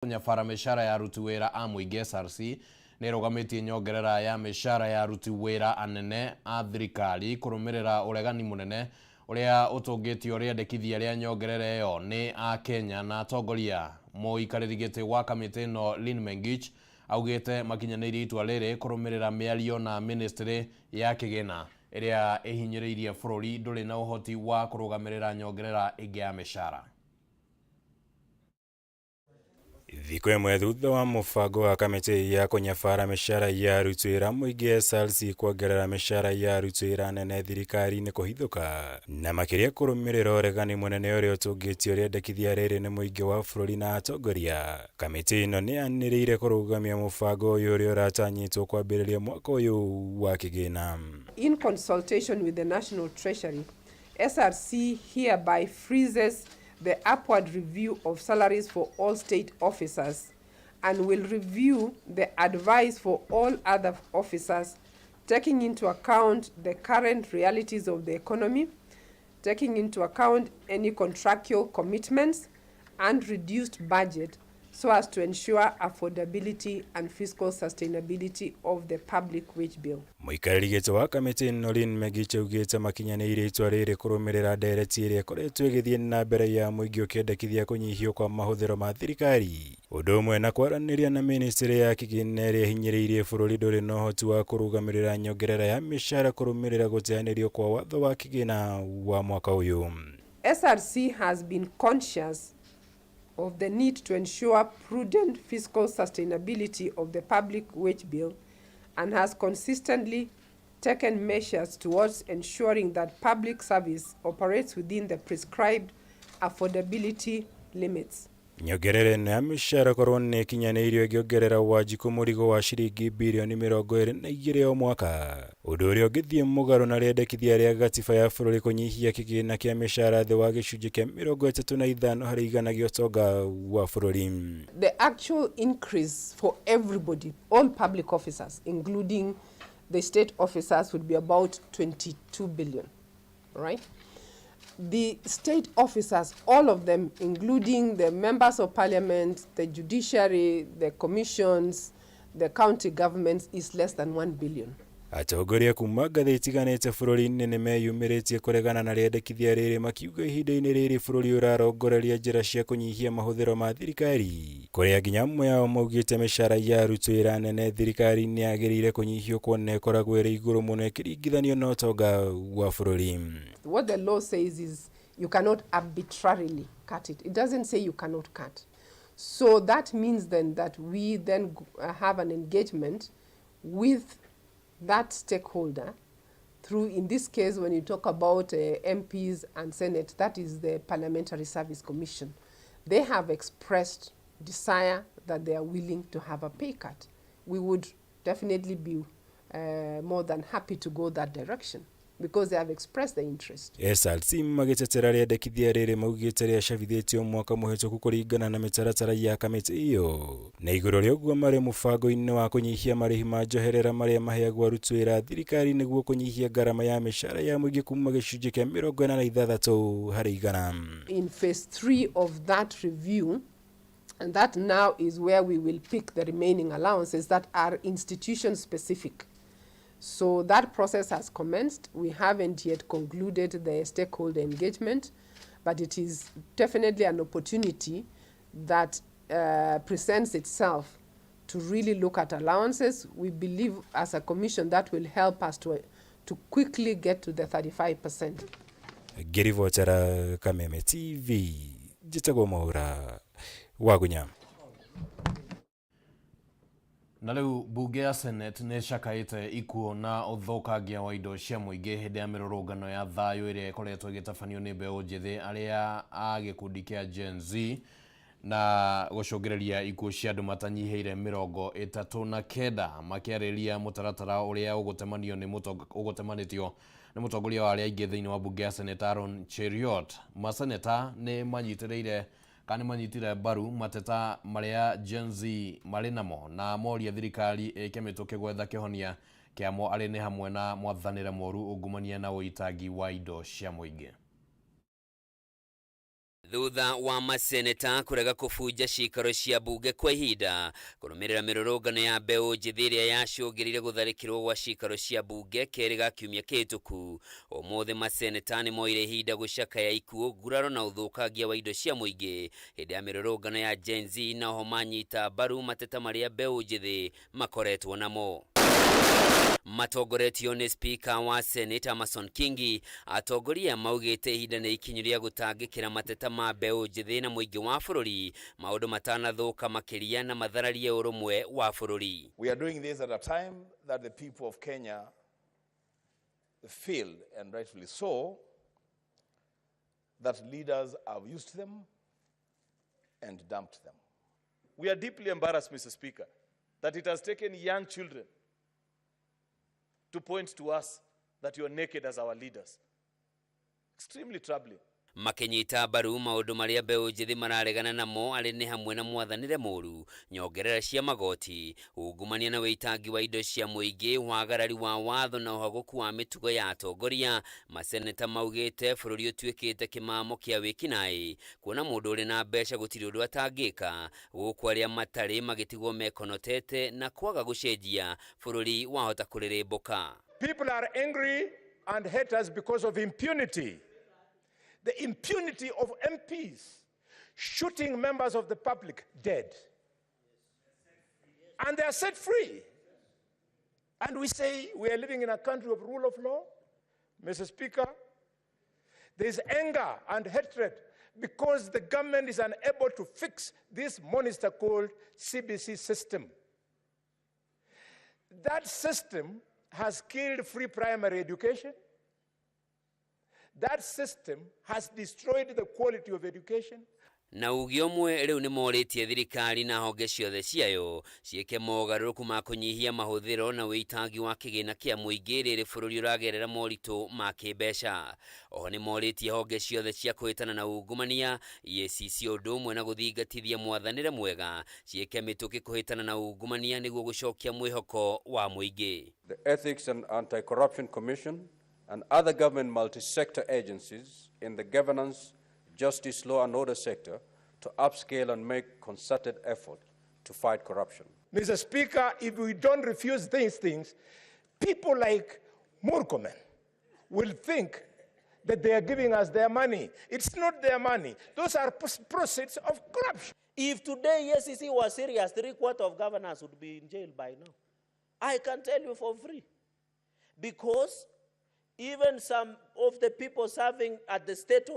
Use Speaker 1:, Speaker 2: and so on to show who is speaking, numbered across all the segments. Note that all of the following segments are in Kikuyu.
Speaker 1: Kũnyabara mĩcara ya aruti wĩra a mũingĩ SRC nĩ ĩrũgamĩtie nyongerera ya mĩcara ya aruti wĩra anene a thirikari kũrũmĩrĩra ũregani mũnene ũrĩa ũtũngĩtio rĩendekithia rĩa nyongerera ĩyo nĩ a Kenya na atongoria. Mũikarĩri gĩtĩ wa kamĩtĩ ĩno Lynn Mengich augĩte makinyanĩirie itua rĩrĩ kũrũmĩrĩra mĩario na ministry ya kĩgĩna ĩrĩa ĩhinyĩrĩirie bũrũri ndũrĩ na ũhoti wa kũrũgamĩrĩra nyongerera ĩngĩ ya mĩcara.
Speaker 2: Thikũ ĩmwe thutha wa mũbango wa kamĩtĩ ya kũnyabara mĩcara ya aruti wĩra mũingĩ SRC kuongerera mĩcara ya aruti wĩra anene thirikari-inĩ kũhithũka na makĩria kũrũmĩrĩra ũregani mũnene ũrĩa ũtũngĩtio rĩendekithia rĩrĩ nĩ mũingĩ wa bũrũri na atongoria. Kamĩtĩ ĩno nĩ yanĩrĩire kũrũgamia mũbango ũyũ ũrĩa ũratanyĩtwo kwambĩrĩria mwaka ũyũ wa kĩgĩna.
Speaker 3: In consultation with the National Treasury, SRC hereby freezes the upward review of salaries for all state officers and will review the advice for all other officers, taking into account the current realities of the economy, taking into account any contractual commitments and reduced budget so as to ensure affordability and fiscal sustainability of the public wage bill.
Speaker 2: Mũikarĩri gĩtĩ wa kamĩtĩ ĩno Lynn Megich augĩte makinyanĩirie itua rĩrĩ kũrũmĩrĩra ndereti ĩrĩa ĩkoretwo ĩgĩthiĩ na mbere ya mũingĩ ũkĩendekithia kũnyihio kwa mahũthĩro ma thirikari ũndũ ũmwe na kwaranĩria na ministry ya kĩgĩna ĩrĩa ĩhinyĩrĩirie bũrũri ndũrĩ na ũhoti wa kũrũgamĩrĩra nyongerera ya mĩcara kũrũmĩrĩra gũteanĩrio kwa watho wa kĩgĩna wa mwaka ũyũ.
Speaker 3: SRC has been conscious of the need to ensure prudent fiscal sustainability of the public wage bill and has consistently taken measures towards ensuring that public service operates within the prescribed affordability limits.
Speaker 2: Nyongerera ĩno ya mĩcara korwo nĩ ĩkinyanĩirio ĩngĩongerera Wanjikũ mũrigo wa ciringi birioni 22 o mwaka, ũndũ ũrĩa ũngĩthiĩ mũgarũ na rĩendekithia rĩa gatiba ya bũrũri kũnyihia kĩgĩna kĩa mĩcara thĩ wa gĩcunjĩ kĩa 35 harĩ igana gĩa ũtonga wa bũrũri.
Speaker 3: The actual increase for everybody, all public officers, including the state officers, would be about 22 billion, right? The state officers, all of them, including the members of parliament, the judiciary, the commissions, the county governments, is less than 1 billion.
Speaker 2: Atongoria kuma ngathĩ itiganĩte bũrũri-inĩ nĩ meyumĩrĩtie kũregana na rĩendekithia rĩrĩ makiuga ihinda-inĩ rĩrĩ bũrũri ũrarongoreria njĩra cia kũnyihia mahũthĩro ma thirikari kũrĩa nginya amwe ao maugĩte mĩcara ya arutwo wĩra nene thirikari-inĩ yagĩrĩire kũnyihio kuona ĩkoragwo ĩrĩ igũrũ mũno ĩkĩringithanio na ũtonga wa bũrũri.
Speaker 3: What the law says is you cannot arbitrarily cut it. It doesn't say you cannot cut. So that means then that we then have an engagement with that stakeholder through, in this case, when you talk about MPs and Senate, that is the Parliamentary Service Commission. They have expressed desire that they are willing to have a pay cut. We would definitely be more than happy to go that direction because they have expressed their interest.
Speaker 2: SRC magĩtetera rĩendekithia rĩrĩ maugĩte rĩacabithĩtio mwaka mũhĩtũku kũringana na mĩtaratara ya kamĩtĩ ĩyo na igũrũ rĩa ũguo marĩ mũbango-inĩ wa kũnyihia marĩhi ma njoherera marĩa maheagwo arutwo wĩra a thirikari nĩguo kũnyihia ngarama ya mĩcara ya mũingĩ kuma gĩcunjĩ kĩa 46 harĩ igana.
Speaker 3: In phase 3 of that review, and that now is where we will pick the remaining allowances that are institution specific. So that process has commenced. We haven't yet concluded the stakeholder engagement, but it is definitely an opportunity that presents itself to really look at allowances. We believe as a commission that will help us to quickly get to the 35%.
Speaker 2: Ngĩribotera Kameme TV njĩtagwo Mwaura Wagunya.
Speaker 1: Na rĩu mbunge ya Senate nĩ ĩcakaĩte ikuũ na ũthũkangia wa indo cia mũingĩ hĩndĩ ya mĩrũrũngano ya thayũ ĩrĩa ĩkoretwo ĩgĩtabanio nĩ mbeũ njĩthĩ arĩa a gĩkundi kĩa Gen Z na gũcũngĩrĩria ikuũ cia andũ matanyihĩire 39 makĩarĩria mũtaratara ũrĩa ũgũtemanio nĩ ũgũtemanĩtio nĩ mũtongoria wa arĩa aingĩ thĩinĩ wa mbunge ya Senate Aaron Cheruiyot. Maseneta nĩ manyitĩrĩire kana nĩ manyitire mbaru mateta marĩa Gen Z marĩ namo na moria thirikari ĩke mĩtũkĩ gwetha kĩhonia kĩamo arĩ nĩ hamwe na mwathanĩre mũru, ungumania na ũitangi wa indo cia mũingĩ.
Speaker 4: Thutha wa maseneta kũrega kũbunja ciikaro cia mbunge kwa ihinda kũrũmĩrĩra mĩrũrũngano ya mbeũ njĩthĩ ĩrĩa yacũngĩrĩire gũtharĩkĩrwo gwa ciikaro cia mbunge kerĩ ga kiumia kĩhĩtũku, ũmũthĩ maseneta nĩ moire ihinda gũcakaya ikuũ, nguraro na ũthũkangia wa indo cia mũingĩ hĩndĩ ya mĩrũrũngano ya Gen Z, na oho manyita mbaru mateta marĩa mbeũ njĩthĩ makoretwo namo. Matongoretio nĩ Speaker wa Senate Amason Kingi, atongoria maugĩte ihinda nĩ ikinyu rĩa gũtangĩkĩra mateta ma mbeũ njĩthĩ na mũingĩ wa bũrũri maũndũ matanathũka makĩria na mathararie ũrũmwe wa bũrũri.
Speaker 5: We are doing this at a time that the people of Kenya feel, and rightfully so, that leaders have used them and dumped them.
Speaker 6: We are deeply embarrassed, Mr. Speaker, that it has taken young children to point to us that you are naked as our leaders. Extremely troubling.
Speaker 4: Makinyita mbaru maũndũ marĩa mbeũ njĩthĩ mararegana namo arĩ nĩ hamwe na mwathanĩre mũru, nyongerera cia magoti, ungumania na wĩitangi wa indo cia mũingĩ, wagarari wa watho na ũhagũku wa mĩtugo ya atongoria. Maseneta maugĩte bũrũri ũtuĩkĩte kĩmamo kĩa wĩkinaĩ, kuona mũndũ ũrĩ na mbeca gũtirĩ ũndũ atangĩka, gũkũ arĩa matarĩ magĩtigwo mekonotete na kwaga gũcenjia bũrũri wahota kũrĩrĩmbũka.
Speaker 7: People are angry and hate us because of impunity. The impunity of MPs shooting members of the public dead. And they are set free. And we say we are living in a country of rule of law. Mr. Speaker, there is anger and hatred because the government is unable to fix this monster called CBC system. That system has killed free primary education. That system has destroyed the quality of education.
Speaker 4: Na uge ũmwe rĩu nĩ morĩtie thirikari na honge ciothe ciayo ciĩke mogarũrũku ma kũnyihia mahũthĩro na wĩitangi wa kĩgĩna kĩa mũingĩ rĩrĩ bũrũri ũragerera moritũ ma kĩmbeca. Oho nĩ morĩtie honge ciothe cia kũhĩtana na ungumania, EACC, ũndũ ũmwe na gũthingatithia mwathanĩre mwega, ciĩke mĩtũkĩ kũhĩtana na ungumania nĩguo gũcokia mwĩhoko wa mũingĩ.
Speaker 8: The Ethics and Anti-Corruption Commission and other government multi-sector agencies in the governance, justice, law and order sector to upscale and make concerted effort to fight corruption.
Speaker 7: Mr. Speaker, if we don't refuse these things, people like Murkomen will think that they are giving us their money. It's not their money. Those are proceeds of corruption.
Speaker 9: If today EACC was serious, 3/4 of governors would be in jail by now. I can tell you for free. Because even some of the people serving at the state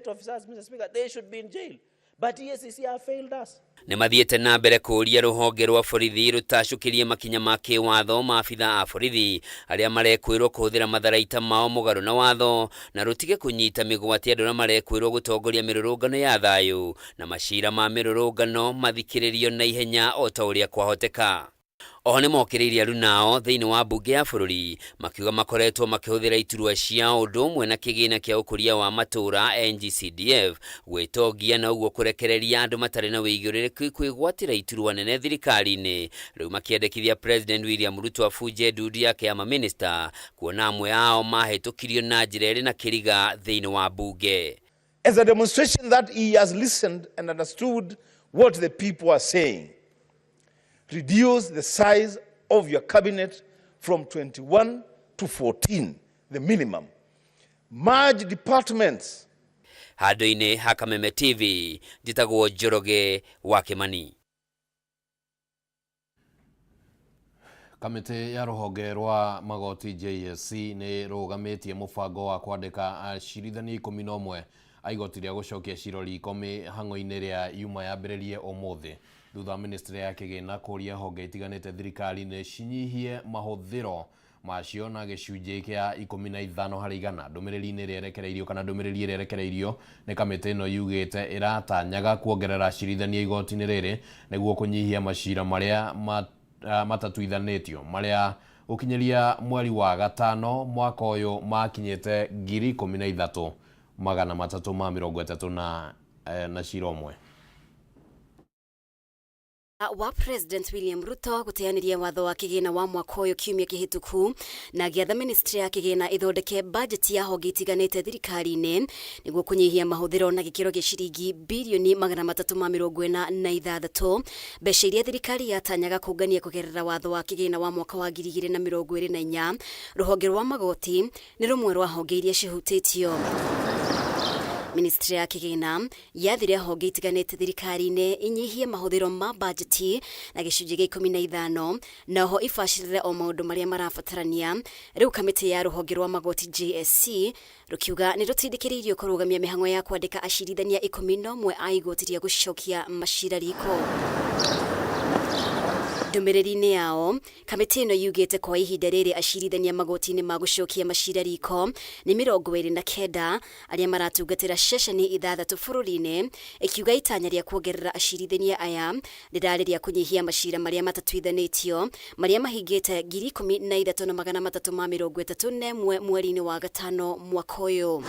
Speaker 9: officers, Mr. Speaker, they should be in jail. But EACC have failed us.
Speaker 4: Nĩ mathiĩte na mbere kũũria rũhonge rwa borithi rũtacũkĩrie makinya ma kĩwatho maabitha a borithi arĩa marekwĩrwo kũhũthĩra matharaita mao mũgarũ na watho, na rũtige kũnyita mĩgwate andũ arĩa marekwĩrwo gũtongoria mĩrũrũngano ya thayũ, na macira ma mĩrũrũngano mathikĩrĩrio na ihenya o ta ũrĩa kwahoteka. Oho nĩ mokĩrĩirie arunao thĩinĩ wa mbunge ya bũrũri makiuga makoretwo makĩhũthĩra iturwa ciao ũndũ ũmwe na kĩgĩna kĩa ũkũria wa matũũra NGCDF gwĩtongia, na ũguo kũrekereria andũ matarĩ na wĩigĩrĩrĩki kwĩgwatĩra iturwa nene thirikari-inĩ. Rĩu makĩendekithia President William Ruto abunje ndundu yake ya maminista, kuona amwe ao mahĩtũkirio na njĩra ĩrĩ na kĩriga thĩinĩ wa mbunge.
Speaker 7: As a demonstration that he has listened and understood what the people are saying, reduce the size of your cabinet from 21 to 14, the minimum. Merge departments.
Speaker 4: Handũ-inĩ ha Kameme TV, njĩtagwo Njoroge wa Kĩmani.
Speaker 1: Kamĩtĩ ya rũhonge rwa magoti JSC nĩ rũgamĩtie mũbango wa kwandĩka acirithania 11 a igoti rĩa gũcokia cira riko mĩhang'o-inĩ rĩa yuma yambĩrĩrie ũmũthĩ, thutha wa ministry ya kĩgĩna kũria honge itiganĩte thirikari-inĩ cinyihie mahũthĩro macio na gĩcunjĩ kĩa 15 harĩ igana. Ndũmĩrĩri-inĩ ĩrĩa ĩrekereirio kana ndũmĩrĩri ĩrĩa ĩrekereirio nĩ kamĩtĩ ĩno yugĩte ĩratanyaga kuongerera acirithania igoti-inĩ rĩrĩ nĩguo kũnyihia macira marĩa matatuithanĩtio marĩa gũkinyĩria mweri wa gatano mwaka ũyũ makinyĩte 13,330 na cira ũmwe.
Speaker 10: Wa President William Ruto gũteanĩria watho wa kĩgĩna wa mwaka ũyũ kiumia kĩhĩtũku na gĩatha ministry ya kĩgĩna ĩthondeke bajeti ya honge itiganĩte thirikari-inĩ nĩguo kũnyihia mahũthĩro na gĩkĩro gĩa ciringi birioni 346, mbeca iria thirikari yatanyaga kũngania kũgerera watho wa kĩgĩna wa mwaka wa 2024. Rũhonge rwa magoti nĩ rũmwe rwa honge iria cihutĩtio. Ministry ya kĩgĩna yathire honge itiganĩte thirikari-inĩ inyihie mahũthĩro ma bajeti na gĩcunjĩ gĩa 15, na oho ibacĩrĩre o maũndũ marĩa marabatarania. Rĩu kamĩtĩ ya rũhonge rwa magoti JSC rũkiuga nĩ rũtindĩkĩrĩirio kũrũgamia mĩhang'o ya kwandĩka acirithania 11 a igoti rĩa gũcokia macira riko. Ndũmĩrĩri-inĩ yao, kamĩtĩ ĩno yugĩte kwa ihinda rĩrĩ acirithania magoti-inĩ ma gũcokia macira riko nĩ 29 arĩa maratungatĩra ceceni 6 bũrũri-inĩ, ĩkiuga itanya rĩa kuongerera acirithania aya rĩrarĩ rĩa kũnyihia macira marĩa matatuithanĩtio marĩa mahingĩte 13,331 mweri-inĩ wa gatano mwaka ũyũ.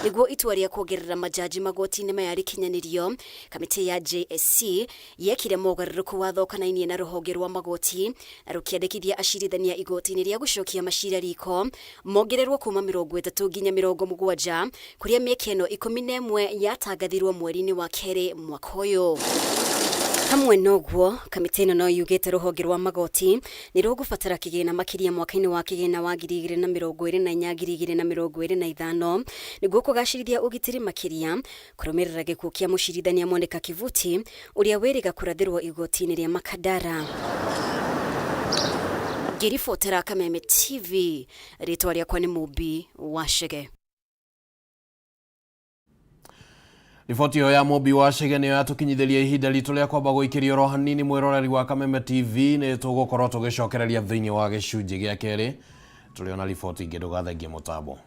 Speaker 10: Nĩguo itua rĩa kuongerera majaji magoti-inĩ maya rĩkinyanĩrio, kamĩtĩ ya JSC yekire mogarũrũku watho ũkonainie na rũhonge rwa magoti na rũkĩandĩkithia acirithania igoti-inĩ rĩa gũcokia macira riko mongererwo kuma 30 nginya 70, kũrĩa mĩeke ĩno 11 yatangathirwo mweri-inĩ wa kerĩ mwaka ũyũ. Hamwe noguo, kamĩtĩ ĩno no yugĩte rũhonge rwa magoti nĩ rũgũbatara kĩgĩna makĩria mwaka-inĩ wa kĩgĩna wa 2024 2025 nĩguo kũgacĩrithia ũgitĩri makĩria kũrũmĩrĩra gĩkuũ kĩa mũcirithania Monica Kivuti ũrĩa wĩrĩga kũrathĩrwo igoti-inĩ rĩa Makadara. Ngĩribotera Kameme TV, rĩtwa rĩakwa nĩ Mũmbi wa Chege.
Speaker 1: Riboti ĩyo ya Mũmbi wa Chege nĩyo yatũkinyithĩria ihinda ritũ rĩa kwamba gũikĩrio oro hanini. Mwĩroreri wa Kameme TV, nĩ tũgũkorwo tũgĩcokereria thĩinĩ wa gĩcunjĩ gĩa kerĩ tũrĩ ona riboti ingĩ. Ndũgathengie mũtambo.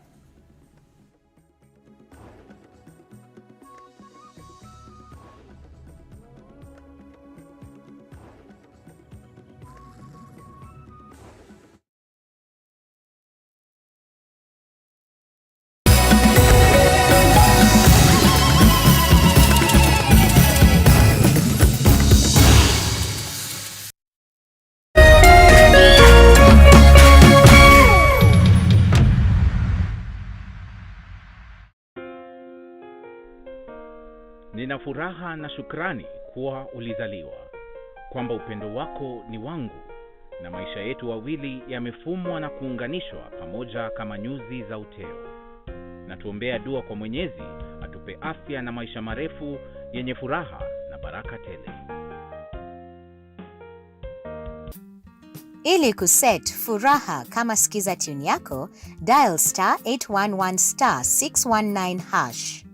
Speaker 11: Nina furaha na shukrani kuwa ulizaliwa, kwamba upendo wako ni wangu na maisha yetu wawili yamefumwa na kuunganishwa pamoja kama nyuzi za uteo. Na tuombea dua kwa Mwenyezi atupe afya na maisha marefu yenye furaha na baraka tele.
Speaker 12: Ili kuset furaha kama skiza tune yako, dial star 811 star 619 hash.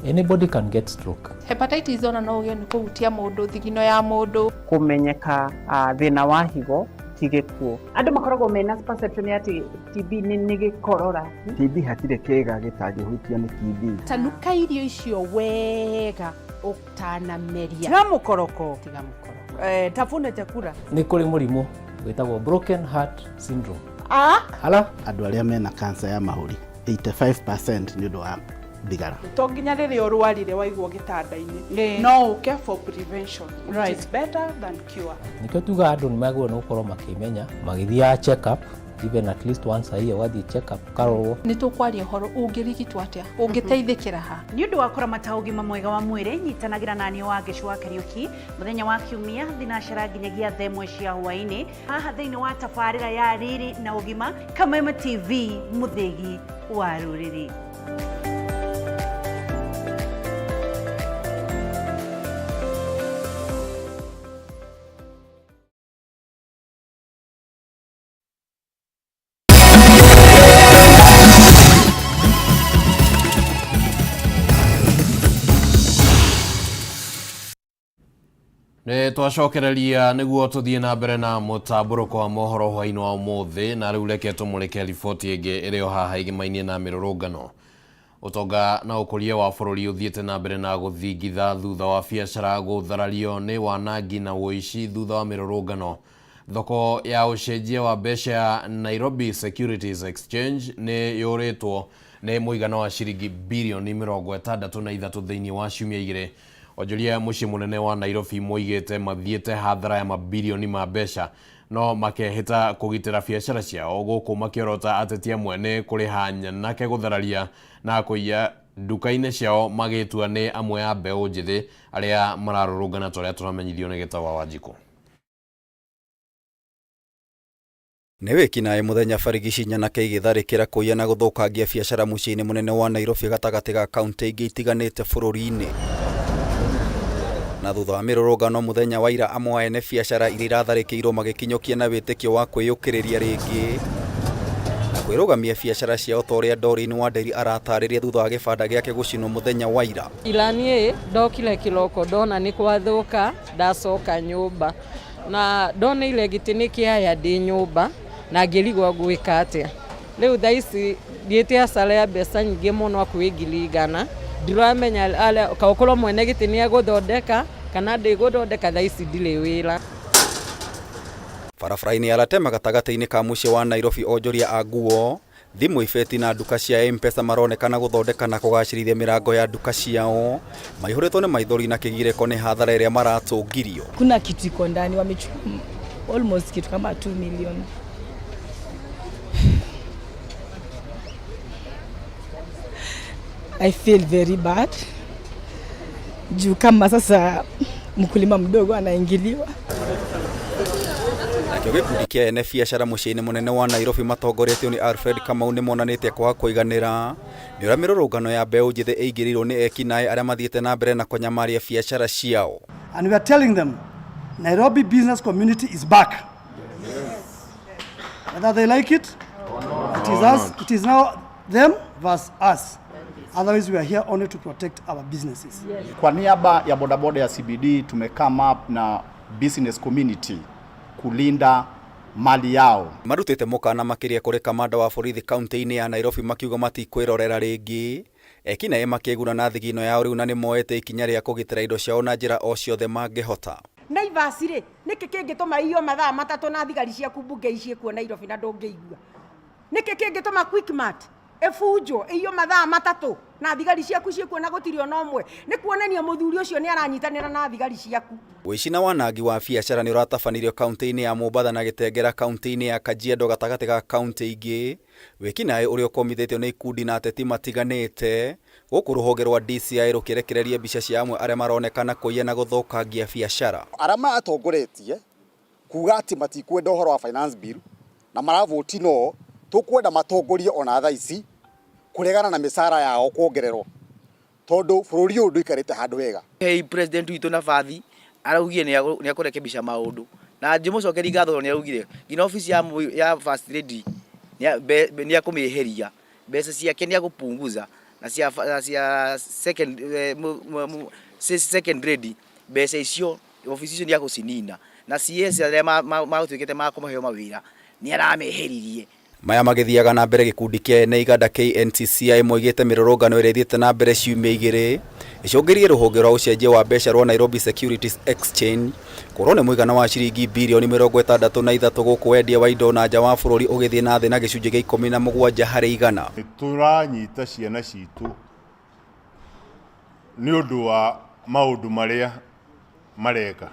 Speaker 13: Anybody can get stroke.
Speaker 14: Hepatitis ona no ũgĩe nĩ kũhutia mũndũ, thigino ya mũndũ.
Speaker 15: Kũmenyeka thĩna wa higo ti gĩkuũ.
Speaker 16: Andũ makoragwo mena perception ya atĩ TB nĩ gĩkorora.
Speaker 17: TB hatirĩ kĩĩga gĩtangĩhutio nĩ TB.
Speaker 18: Tanuka irio icio wega ũtanameria.
Speaker 16: Tiga mũkoroko.
Speaker 18: Tiga mũkoroko.
Speaker 16: Tafuna chakula.
Speaker 13: Nĩ kũrĩ mũrimũ wĩtagwo broken heart syndrome. Hala?
Speaker 19: Andũ arĩa mena cancer ya mahũri 85% nĩ ũndũ wa thigara.
Speaker 20: To nginya rĩrĩa ũrwarire waigwo gĩtanda-inĩ, no ũke for prevention, which
Speaker 13: Right.
Speaker 20: is better than cure.
Speaker 13: Nĩkĩo tugaga andũ nĩ magĩrĩirwo nĩ gũkorwo makĩmenya magĩthiaga check up even at least once a year, ũgathiĩ check up ũkarorwo.
Speaker 14: Nĩ tũkwaria ũhoro ũngĩrigitwo atĩa, ũngĩteithĩkĩra ha.
Speaker 21: Nĩ ũndũ wa kũramata ũgima mwega wa mwĩrĩ, nyitanagĩra naniĩ wa Ngĩcu wa Kariũki mũthenya wa kiumia thinacara nginyagia thaa ĩmwe cia hwaĩ-inĩ haha thĩinĩ wa tabarĩra ya Riri na Ũgima, Kameme TV, mũthĩgi wa rũrĩrĩ.
Speaker 1: Nĩ twacokereria nĩguo tũthiĩ na mbere na mũtambũrũko wa mohoro hwaĩ-inĩ wa ũmũthĩ, na rĩu reke tũmũrĩke riboti ĩngĩ ĩrĩ o haha igĩmainie na mĩrũrũngano. Ũtonga na ũkũria wa bũrũri ũthiĩte na mbere na gũthingitha thutha wa biacara gũtharario nĩ wanangi na ũici thutha wa mĩrũrũngano. Thoko ya ũcenjia wa mbeca ya Nairobi Securities Exchange nĩ yũrĩtwo nĩ mũigana wa ciringi birioni 63 thĩinĩ wa ciumia igĩrĩ. Onjoria mũciĩ mũnene wa Nairobi moigĩte mathiĩte hathara ya mabirioni ma mbeca no makehĩta kũgitĩra biacara ciao gũkũ makĩorota ateti amwe nĩ kũrĩha nyanake gũthararia na kũiya nduka-inĩ ciao magĩtua nĩ amwe a mbeũ njĩthĩ arĩa mararũrũngana ta ũrĩa tũramenyithio nĩ Gĩtaũ wa Wanjikũ.
Speaker 3: Nĩ wĩkinaĩ mũthenya barigici nyanake igĩtharĩkĩra kũiya na gũthũkangia biacara mũciĩ-inĩ mũnene wa Nairobi gatagatĩ ga kaunti ingĩ itiganĩte bũrũri-inĩ. Na thutha wa mĩrũrũngano mũthenya wa ira amwe a ene biacara iria iratharĩkĩirwo magĩkinyũkia na wĩtĩkio wa kwĩyũkĩrĩria rĩngĩ na kwĩrũgamia biacara ciao ta ũrĩa Doreen Wanderi aratarĩria thutha wa gĩbanda gĩake gũcinwo mũthenya wa ira.
Speaker 22: Ira niĩ ndokire kĩroko ndona nĩ kwathũka ndacoka nyũmba na ndoneire gĩtĩ nĩ kĩaya ndĩ nyũmba na ngĩrigwo ngwĩka atĩa. Rĩu thaa ici thiĩte hacara ya mbeca nyingĩ mũno hakuhĩ 100,000 ndiramenya okorwo mwene gĩtĩ nĩ egũthondeka kana ndĩgũthondeka thaa ici ndirĩ wĩra.
Speaker 3: Barabara-inĩ ya Latema gatagatĩ-inĩ ka mũciĩ wa Nairobi onjoria a nguo, thimũ ibeti na nduka cia M-Pesa maronekana gũthondeka na kũgacĩrithia mĩrango ya nduka ciao maihũrĩtwo nĩ maithori na kĩgirĩko nĩ hathara ĩrĩa maratũngirio.
Speaker 23: Kuna kitu iko ndani, wamechukua almost kitu kama 2 million. I feel very bad juu kama sasa mkulima mdogo anaingiliwa.
Speaker 3: Nakĩo gĩkundi kĩa ene biacara mũciĩ-inĩ mũnene wa Nairobi matongoretio nĩ Alfred Kamau nĩ monanĩtie kwaga kũiganĩra nĩ ũrĩa mĩrũrũngano ya mbeũ njĩthĩ ĩingĩrĩirwo nĩ ekinaĩ arĩa mathiĩte na mbere na kũnyamaria biacara ciao.
Speaker 24: And we are telling them Nairobi business community is back. Yes. Whether they like it, it is us, it is now them versus us. Otherwise we are here only to protect our businesses.
Speaker 25: Yes. Kwa niaba ya bodaboda ya CBD tume come up na business community kulinda mali yao.
Speaker 3: Marutĩte mũkana makĩria kũrĩ kamanda wa borithi kaunti-inĩ ya Nairobi makiuga matikwĩrorera rĩngĩ. Ekinaĩ makĩguna na thigino yao rĩu na nĩmoete ikinya rĩa kũgitĩra indo ciao na njĩra o ciothe mangĩhota.
Speaker 18: Naivas rĩ, nĩkĩ kĩngĩtũma iyo mathaa matatũ na thigari ciaku mbunge ciĩkuo Nairobi na ndũngĩigua? Nĩkĩ kĩngĩtũma Quickmart ĩbunjwo ĩiywo mathaa matatũ na thigari ciaku ciĩkuo na gũtirĩ ona ũmwe? Nĩ kuonania mũthuri ũcio nĩ aranyitanĩra na thigari ciaku.
Speaker 3: Ũici na wanangi wa biacara nĩ ũratabanirio kaunti-inĩ ya Mombatha na Gĩtengera kaunti-inĩ ya Kajiado gatagatĩ ga kaunti ingĩ. Wĩkinaĩ ũrĩa ũkomithĩtio nĩ ikundi na ateti matiganĩte gũkũ rũhonge rwa DCI rũkĩrekereria mbica cia amwe arĩa maronekana kũiya na gũthũkangia biacara.
Speaker 26: Arĩa maratongoretie kuga atĩ matikwenda ũhoro wa finance bill na maravoti no tũkwenda matongorie ona thaa ici kũregana na mĩcara yao kuongererwo tondũ bũrũri ũyũ ndũikarĩte handũ hega.
Speaker 27: Hei president witũ nabathi araugire nĩ akũrekebisha maũndũ na ngĩmũcokeria ngatho nĩ araugire nginya obici ya first lady nĩ akũmĩeheria mbeca ciake nĩ akũpunguza na cia second lady mbeca icio obici icio nĩ akũcinina na CS arĩa magũtuĩkĩte ma kũmaheo mawĩra nĩ arameheririe.
Speaker 3: Maya magĩthiaga na mbere gĩkundi kĩa ene iganda KNCCI moigĩte mĩrũrũngano ĩrĩa ĩthiĩte na mbere ciumia igĩrĩ ĩcũngĩrĩirie rũhonge rwa ũcenjia wa mbeca rwa Nairobi Securities Exchange kũrwo nĩ mũigana wa ciringi birioni 63 gũkũ wendia wa indo na nja wa bũrũri ũgĩthiĩ na thĩ na gĩcunjĩ kĩa 17 harĩ igana.
Speaker 28: Nĩ tũranyita ciana citũ nĩ ũndũ wa maũndũ marĩa mareka,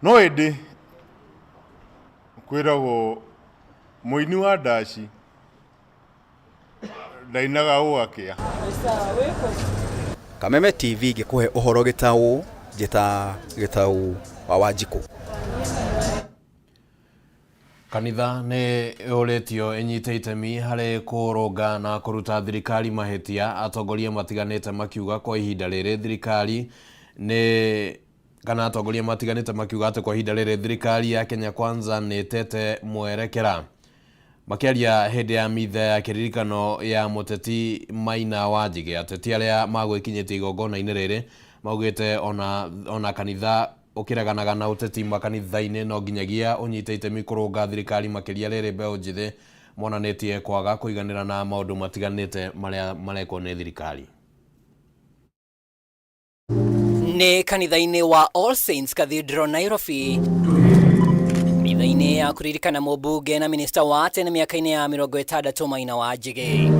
Speaker 28: no ĩndĩ kwĩragwo mũini wa ndaci ndainaga gũgakĩa.
Speaker 3: Kameme TV ngĩkũhe ũhoro gĩtaũ, njĩta Gĩtaũ wa Wanjikũ.
Speaker 1: Kanitha nĩ ĩũrĩtio ĩnyite itemi harĩ kũrũnga na kũruta thirikari mahĩtia, atongoria matiganĩte makiuga kwa ihinda rĩrĩ thirikari nĩ kana atongoria matiganĩte makiuga atĩ kwa ihinda rĩrĩ thirikari ya Kenya Kwanza nĩ ĩtete mwerekera. Makĩaria hĩndĩ ya mitha ya kĩririkano ya mũteti Maina wa Njige, ateti arĩa magwĩkinyĩtie igongona-inĩ rĩrĩ maugĩte ona kanitha ũkĩreganaga na ũteti makanitha-inĩ no nginyagia ũnyite itemi kũrũnga thirikari makĩria rĩrĩ mbeũ njĩthĩ monanĩtie kwaga kũiganĩra na maũndũ matiganĩte marĩa marekwo nĩ thirikari.
Speaker 29: Nĩ kanitha-inĩ wa All Saints Cathedral Nairobi.
Speaker 2: Ya kũririkana mũmbunge na minista wa tene mĩaka-inĩ ya 60 Maina wa Njĩgĩ.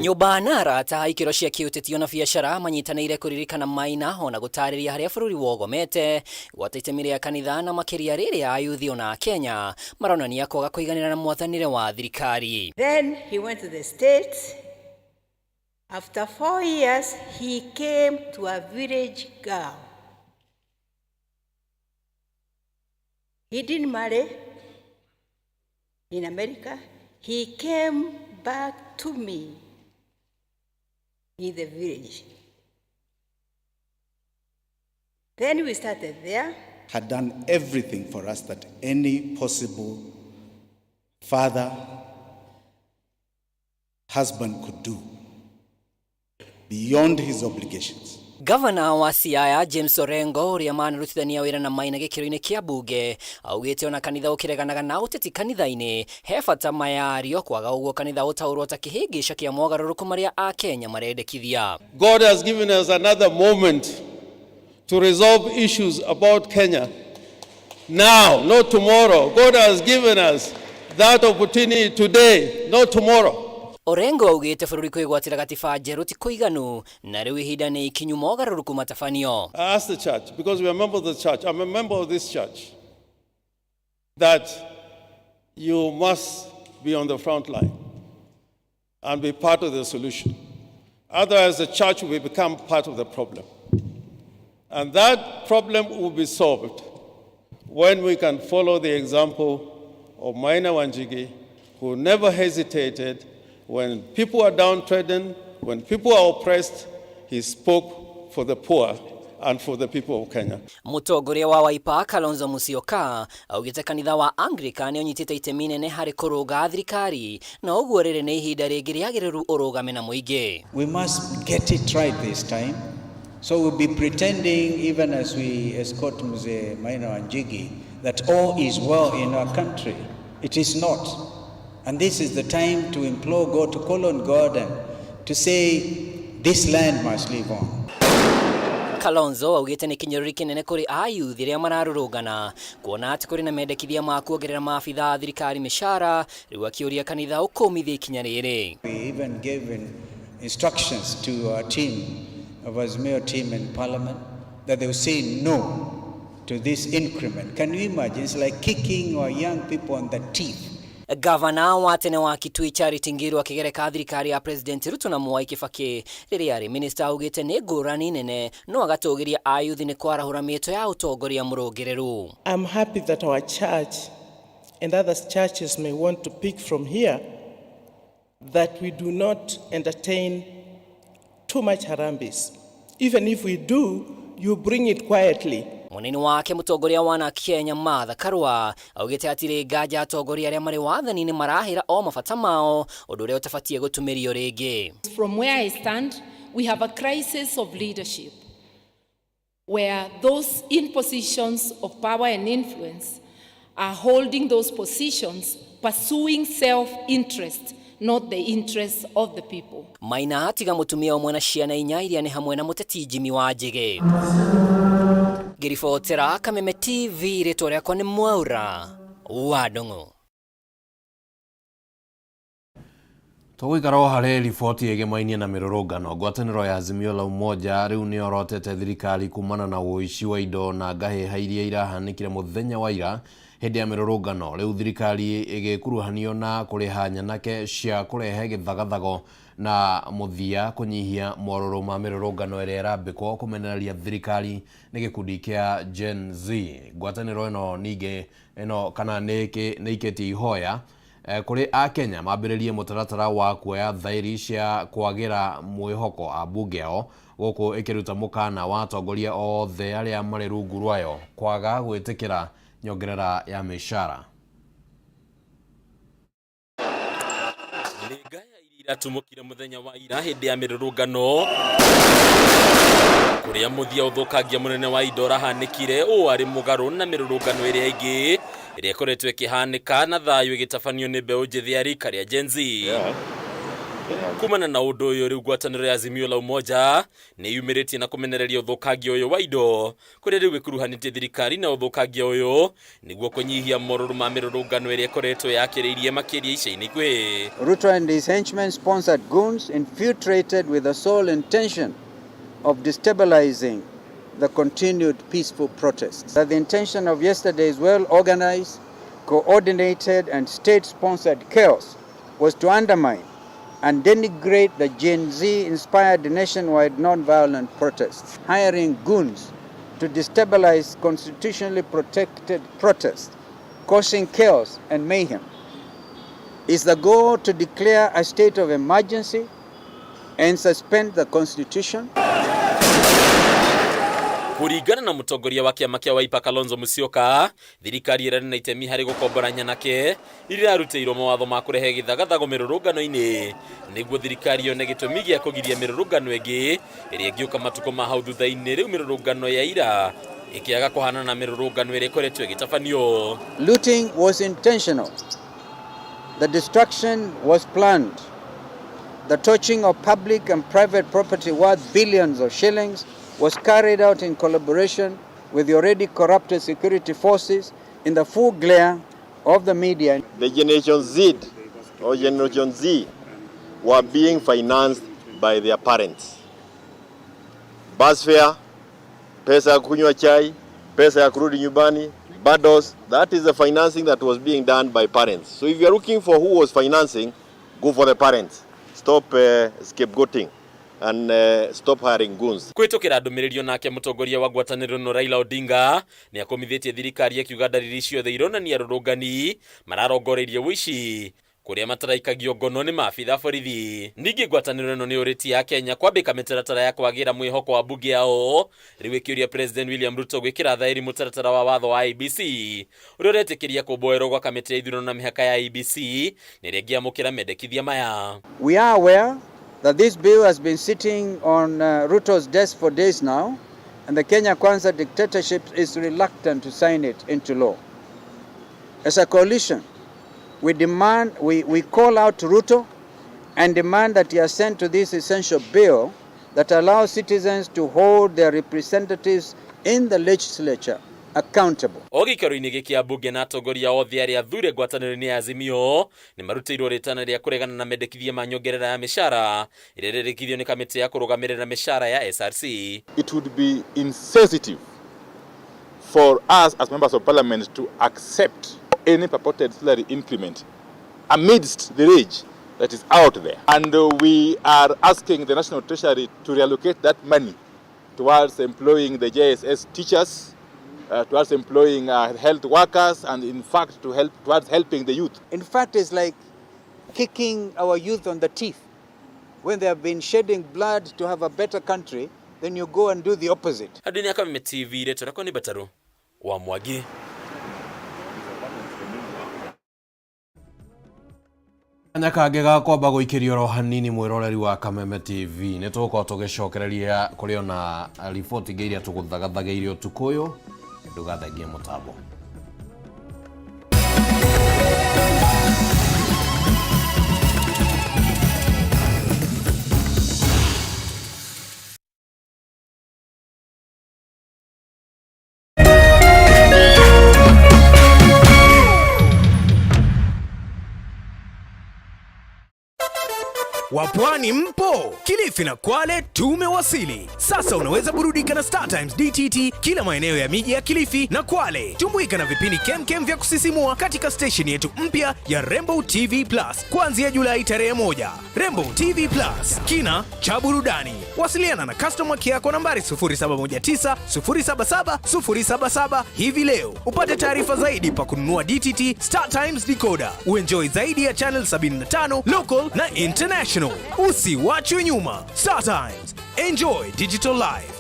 Speaker 2: Nyũmba na arata ikĩro cia kĩũteti ona biacara manyitanĩire kũririkana Maina ona gũtarĩria harĩa bũrũri wogomete gwata itemi rĩa kanitha na makĩria rĩrĩa ayuthi ona Kenya maronania kwaga kũiganĩra na mwathanĩre wa thirikari.
Speaker 4: Then he went to the States. After 4 years, he came to a village girl. He didn't marry in America. He came back to me in the village. Then we started there.
Speaker 5: Had done everything for us that any possible father, husband could do beyond his obligations.
Speaker 2: Gavana wa Siaya James Orengo ũrĩa manarutithania wĩra na Maina gĩkĩro-inĩ kĩa bunge augĩte ona kanitha ũkĩreganaga na ũteti kanitha-inĩ he bata mayario kwaga ũguo kanitha ũtaũrwo ta kĩhĩngĩca kĩa mogarũrũku marĩa Akenya marendekithia.
Speaker 6: God has given us another moment to resolve issues about Kenya. Now, not tomorrow. God has given us that opportunity today, not tomorrow.
Speaker 2: Orengo augĩte bũrũri kwĩgwatĩra gatiba njerũ ti kũiganu na rĩu ihinda nĩ ikinyu mogarũrũku matabanio.
Speaker 6: I ask the church, because we are members of the church, I'm a member of this church, that you must be on the front line and be part of the solution. Otherwise, the church will become part of the problem. And that problem will be solved when we can follow the example of Maina Wanjigi, who never hesitated when people are downtrodden, when people are oppressed, he spoke for the poor and for the people of Kenya.
Speaker 2: Mũtongoria wa Wiper Kalonzo Musyoka augĩte kanitha wa Anglican nĩ ũnyitĩte itemi nene harĩ kũrũnga thirikari na ũguo rĩrĩ nĩ ihinda rĩngĩ rĩagĩrĩru ũrũgame na mũingĩ.
Speaker 7: We must get it right this time. So we'll be pretending, even as we escort Mzee Maina Wanjigi, that all is well in our country. It is not. And this is the time to implore God, to call on God and to say, this land must live on.
Speaker 2: Kalonzo augĩte nĩ kĩnyũrũri kĩnene kũrĩ ayuthi arĩa mararũrũngana kuona atĩ kũrĩ na mendekithia ma kuongerera maabitha a thirikari mĩcara rĩu akĩũria kanitha ũkũmithie ikinya rĩrĩ.
Speaker 7: We even gave instructions to our team, of Azimio team in Parliament, that they will say no to this increment. Can you imagine? It's like kicking our young people on the teeth.
Speaker 2: Gavana wa tene wa Kitui Charity Ngilu akĩgereka thirikari ya President Ruto na Mwai Kibaki rĩrĩa arĩ minista augĩte nĩ ngũrani nene no agatũgĩria ayuthi nĩ kwarahũra mĩto ya ũtongoria mũrũngĩrĩru.
Speaker 8: I'm happy that our church and other churches may want to pick from here that we do not entertain too much harambees. Even if we do, you bring it quietly.
Speaker 2: Mũnini wake mũtongoria wa NARC Kenya Martha Karua augĩte hatirĩ nganja atongoria arĩa marĩ wathani-inĩ marahĩra o mabata mao ũndũ ũrĩa ũtabatiĩ gũtumĩrio rĩngĩ.
Speaker 9: From where I stand, we have a crisis of leadership where those in positions of power and influence are holding those positions, pursuing self-interest, not the interests of the people.
Speaker 2: Maina atiga mũtumia ũmwe na ciana inya iria nĩ hamwe na mũteti Jimmy Wanjigi. Ngĩribotera Kameme TV rĩtwa rĩakwa nĩ Mwaura wa Ndung'u.
Speaker 1: Tũgũikara o harĩ riboti ĩgĩmainie na mĩrũrũngano ngwatanĩro ya Azimio la Umoja rĩu nĩyorotete thirikari kumana na ũici wa indo na ngahĩha iria irahanĩkire mũthenya wa ira hĩndĩ ya mĩrũrũngano. Rĩu thirikari ĩgĩkuruhanio na kũrĩha nyanake cia kũrehe gĩthagathago na mũthia kũnyihia morũrũ ma mĩrũrũngano ĩrĩa ĩrambĩkwo kũmenereria thirikari nĩ gĩkundi kĩa Gen Z. Ngwatanĩro ĩno ningĩ ĩno kana nĩ ĩkĩtie ihoya kũrĩ Akenya mambĩrĩrie mũtaratara wa kuoya thaĩri cia kwagĩra mwĩhoko ambunge ao gũkũ ĩkĩruta mũkana wa atongoria othe arĩa marĩ rungu rwayo kwaga gwĩtĩkĩra nyongerera ya mĩcara.
Speaker 10: Iratumũkire mũthenya wa ira hĩndĩ ya mĩrũrũngano kũrĩa mũthia ũthũkangia mũnene wa indo ũrahanĩkire ũũ arĩ mũgarũ na mĩrũrũngano ĩrĩa ĩngĩ ĩrĩa ĩkoretwo ĩkĩhanĩka na thayũ ĩgĩtabanio nĩ mbeũ njĩthĩ ya rika rĩa Gen Z. Kumana na undu uyu riu ngwataniro ya Azimio la Umoja ni yumiritie na kumenereria uthukangia uyu wa indo kuria riu ikuruhanitie thirikari na uthukangia uyu niguo kunyihia morũrũ ma mirurungano iria ikoretwo yakiriirie makiria ica-inĩ ikuhĩ.
Speaker 7: Ruto and his henchmen sponsored goons infiltrated with the sole intention of destabilizing the continued peaceful protests. That the intention of yesterday's well-organized, coordinated and state-sponsored chaos was to undermine and denigrate the Gen Z-inspired nationwide non-violent protests, hiring goons to destabilize constitutionally protected protests, causing chaos and mayhem. Is the goal to declare a state of emergency and suspend the constitution?
Speaker 10: Kuringana na mutongoria wa kiama kia Wiper Kalonzo Musyoka, thirikari ĩrarĩ na itemi harĩ gũkombora nyanake iria irarutĩirwo mawatho ma kũrehe gĩthagathago mĩrũrũngano-inĩ nĩguo thirikari yone gĩtũmi gĩa kũgiria mĩrũrũngano ĩngĩ ĩrĩa ĩngĩũka matukũ ma hau thutha-inĩ. Rĩu mĩrũrũngano ya ira ĩkĩaga kũhanana na mĩrũrũngano ĩrĩa ĩkoretwo ĩgĩtabanio.
Speaker 7: Looting was intentional. The destruction was planned. The torching of public and private property worth billions of shillings was carried out in collaboration with the already corrupted security forces in the full glare of the media.
Speaker 11: The Generation Z or Generation Z were being financed by their parents. Bus fare, pesa ya kunywa chai, pesa ya kurudi nyumbani, bundles, that is the financing that was being done by parents. So if you are looking for who was financing, go for the parents. Stop scapegoating and stop hiring goons.
Speaker 10: Kwitukira ndumiriri nake mutongoria wa ngwataniro no Raila Odinga ni akomithitie thirikari akiuga ndariri ciothe ironania arũrũngani mararongoreirie ũici kuria mataraikagio ngono ni maabitha borithi. Ningĩ ngwatanĩro ĩno nĩ ũrĩtie ya Kenya kwambĩka mĩtaratara ya kwagĩra mwĩhoko wa mbunge yao rĩu ĩkĩũria President William Ruto gwĩkĩra thaĩri mũtaratara wa watho wa IEBC ũrĩa ũretĩkĩria kũmboerwo gwa kamĩtĩ ya ithurano na mĩhaka ya IEBC na ĩrĩa ĩngĩamũkĩra mendekithia maya.
Speaker 7: We are aware that this bill has been sitting on Ruto's desk for days now, and the Kenya Kwanza dictatorship is reluctant to sign it into law. As a coalition, we call out to Ruto and demand that he assent to this essential bill that allows citizens to hold their representatives in the legislature accountable.
Speaker 10: O gĩikaro-inĩ gĩkĩ ambunge na atongoria othe arĩa athure ngwatanĩro-inĩ ya Azimio nĩ marutĩirwo rĩtana rĩa kũregana na mendekithia ma nyongerera ya mĩcara ĩrĩa ĩrerĩkithio nĩ kamĩtĩ ya kũrũgamĩrĩra mĩcara ya SRC.
Speaker 12: It would be insensitive for us as members of parliament to accept any purported salary increment amidst the rage that is out there. And we are asking the National Treasury to reallocate that money towards employing the JSS teachers, towards employing health workers, and in fact to help towards helping the youth.
Speaker 7: In fact, it's like kicking our youth on the teeth. When they have been shedding blood to have a better country, then you go and do the opposite.
Speaker 10: Andũ-inĩ a Kameme TV, rĩtwa rĩakwa nĩ Mbataru wa Mwangi.
Speaker 1: Kanya kangĩ ga kwamba gũikĩrio oro hanini mwĩroreri wa Kameme TV nĩ tũgũkorwo tũgĩcokereria kũrĩ ona riboti ingĩ iria tũgũthagathagĩire ũtukũ ũyũ. Ndũgathengie mũtambo.
Speaker 13: Wapwani mpo? Kilifi na Kwale tumewasili. Sasa unaweza burudika na Star Times DTT kila maeneo ya miji ya Kilifi na Kwale. Tumbuika na vipindi kemkem vya kusisimua katika station yetu mpya ya Rainbow TV Plus kuanzia Julai tarehe 1. Rainbow TV Plus, kina cha burudani. Wasiliana na customer care kwa nambari 0719 077 077 hivi leo upate taarifa zaidi pa kununua DTT Star Times decoder. Uenjoy zaidi ya channel 75 local na international. Usiwachwe nyuma. Star Times, enjoy digital life.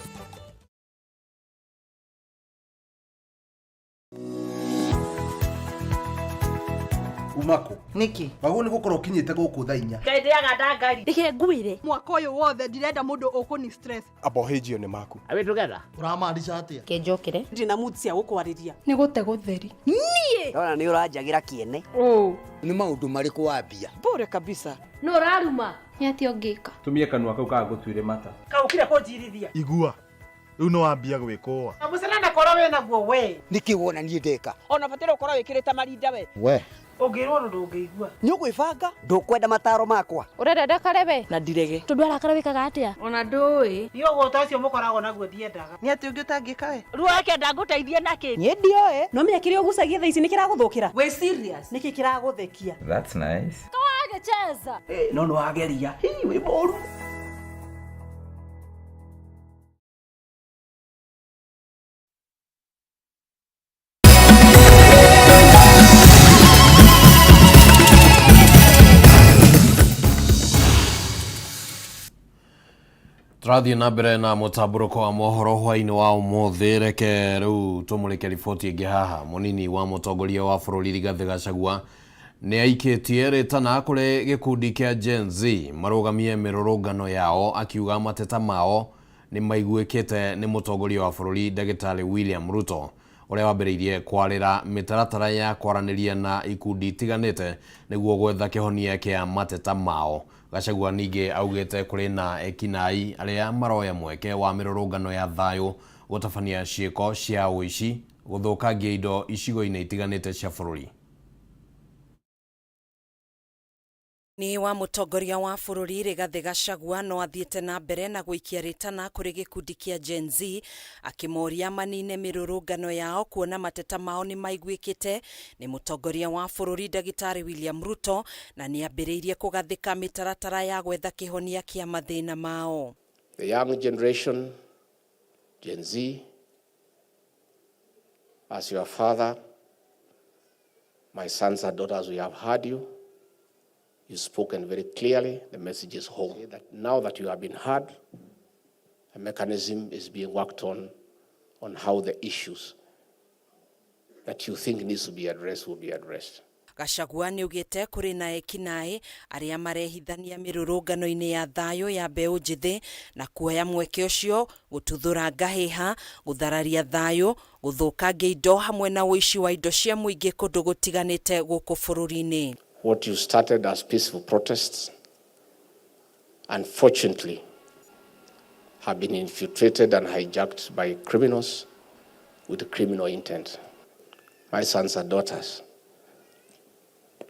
Speaker 14: Kuma kũ?
Speaker 15: Nĩkĩ?
Speaker 14: Wagwo nĩ gũkorwo ũkinyĩte gũkũ thaa 4.
Speaker 15: Ngai ndĩaga ndangari.
Speaker 16: Reke ngwĩre mwaka ũyũ wothe ndirenda mũndũ ũkũni stress.
Speaker 14: Abohĩnjio nĩ maku.
Speaker 17: Are we together?
Speaker 14: Ũramaanisha atĩa?
Speaker 15: Kenjokere.
Speaker 16: Ndina mood cia gũkwarĩria.
Speaker 23: Nĩ gũte gũtheri.
Speaker 16: Niĩ.
Speaker 19: Ndona nĩ ũranjagĩra kĩene.
Speaker 14: Nĩ maũndũ marĩkũ wambia?
Speaker 15: Bure kabisa.
Speaker 16: No ũraruma.
Speaker 23: Nĩ atĩa ũngĩka?
Speaker 20: Tumie kanua kau kaga gũtuĩre mata.
Speaker 15: Kaũkire kũnjirithia.
Speaker 28: Igua. Rĩu nĩ wambia gwĩkũa.
Speaker 15: Mũcene na koro wĩ naguo we.
Speaker 14: Nĩkĩ wona niĩ ndeka?
Speaker 15: Ona bataire ũkorwo wĩkĩrĩte marinda we.
Speaker 14: We.
Speaker 15: Ũngĩrwo ũndũ ndũngĩigua.
Speaker 19: Nĩ ũgwĩbanga? Ndũkwenda mataro makwa?
Speaker 16: Ũrenda ndakare we?
Speaker 15: Na ndirege.
Speaker 16: Tondũ arakara wĩkaga atĩa?
Speaker 15: Ona ndũĩ. Niĩ ũgũta ũcio mũkoragwo naguo ndiendaga.
Speaker 8: Nĩ atĩ ũngĩ ũtangĩka we?
Speaker 15: Ruo akenda ngũteithie nakĩ?
Speaker 18: Niĩ ndioĩ. No menya kĩrĩa ũgucagia thaa ici nĩ kĩragũthũkĩra.
Speaker 15: Wĩ serious?
Speaker 18: Nĩkĩ kĩragũthekia?
Speaker 20: That's nice.
Speaker 16: Kawagĩcheza.
Speaker 19: No nĩ wageria. Hii wĩ mũru.
Speaker 1: Tũrathiĩ na mbere na mũtambũrũko wa mohoro hwainĩ wa ũmũthĩ. Reke rĩu tũmũrĩke riboti ĩngĩ haha. Mũnini wa mũtongoria wa bũrũri Rigathĩ Gachagua nĩ aikĩtie rĩtana kũrĩ gĩkundi kĩa Gen Z marũgamie mĩrũrũngano yao, akiuga mateta mao nĩ maiguĩkĩte nĩ mũtongoria wa bũrũri Ndagĩtarĩ William Ruto, ũrĩa wambĩrĩirie kwarĩra mĩtaratara ya kwaranĩria na ikundi itiganĩte nĩguo gwetha kĩhonia kĩa mateta mao. Gachagua ningĩ augĩte kũrĩ na ekinai arĩa maroya mweke wa mĩrũrũngano ya thayũ gũtabania ciĩko cia ũici, gũthũkangia indo icigo-inĩ itiganĩte cia bũrũri.
Speaker 21: Ni wa mũtongoria wa bũrũri Rigathĩ Gachagua no athiĩte na mbere na gũikia rĩtana kũrĩ gĩkundi kĩa Gen Z akĩmoria manine mĩrũrũngano yao kuona mateta mao nĩ maiguĩkĩte nĩ mũtongoria wa bũrũri Ndagĩtarĩ William Ruto, na nĩ ambĩrĩirie kũgathĩka mĩtaratara ya gwetha kĩhonia kĩa mathĩna mao.
Speaker 22: The young generation, Gen Z, as your father, my sons and daughters, we have heard you. You've spoken very clearly. The message is home. That now that you have been heard, a mechanism is being worked on how the issues that you think needs to be addressed will be addressed.
Speaker 21: Gachagua nĩ augĩte kũrĩ na ekinaĩ arĩa marehithania mĩrũrũngano-inĩ ya thayũ ya mbeũ njĩthĩ na kuoya mweke ũcio gũtuthũra ngahĩha, gũthararia thayũ, gũthũkangia indo hamwe na ũici wa indo cia mũingĩ kũndũ gũtiganĩte gũkũ bũrũri-inĩ.
Speaker 22: What you started as peaceful protests, unfortunately, have been infiltrated and hijacked by criminals with criminal intent. My sons and daughters,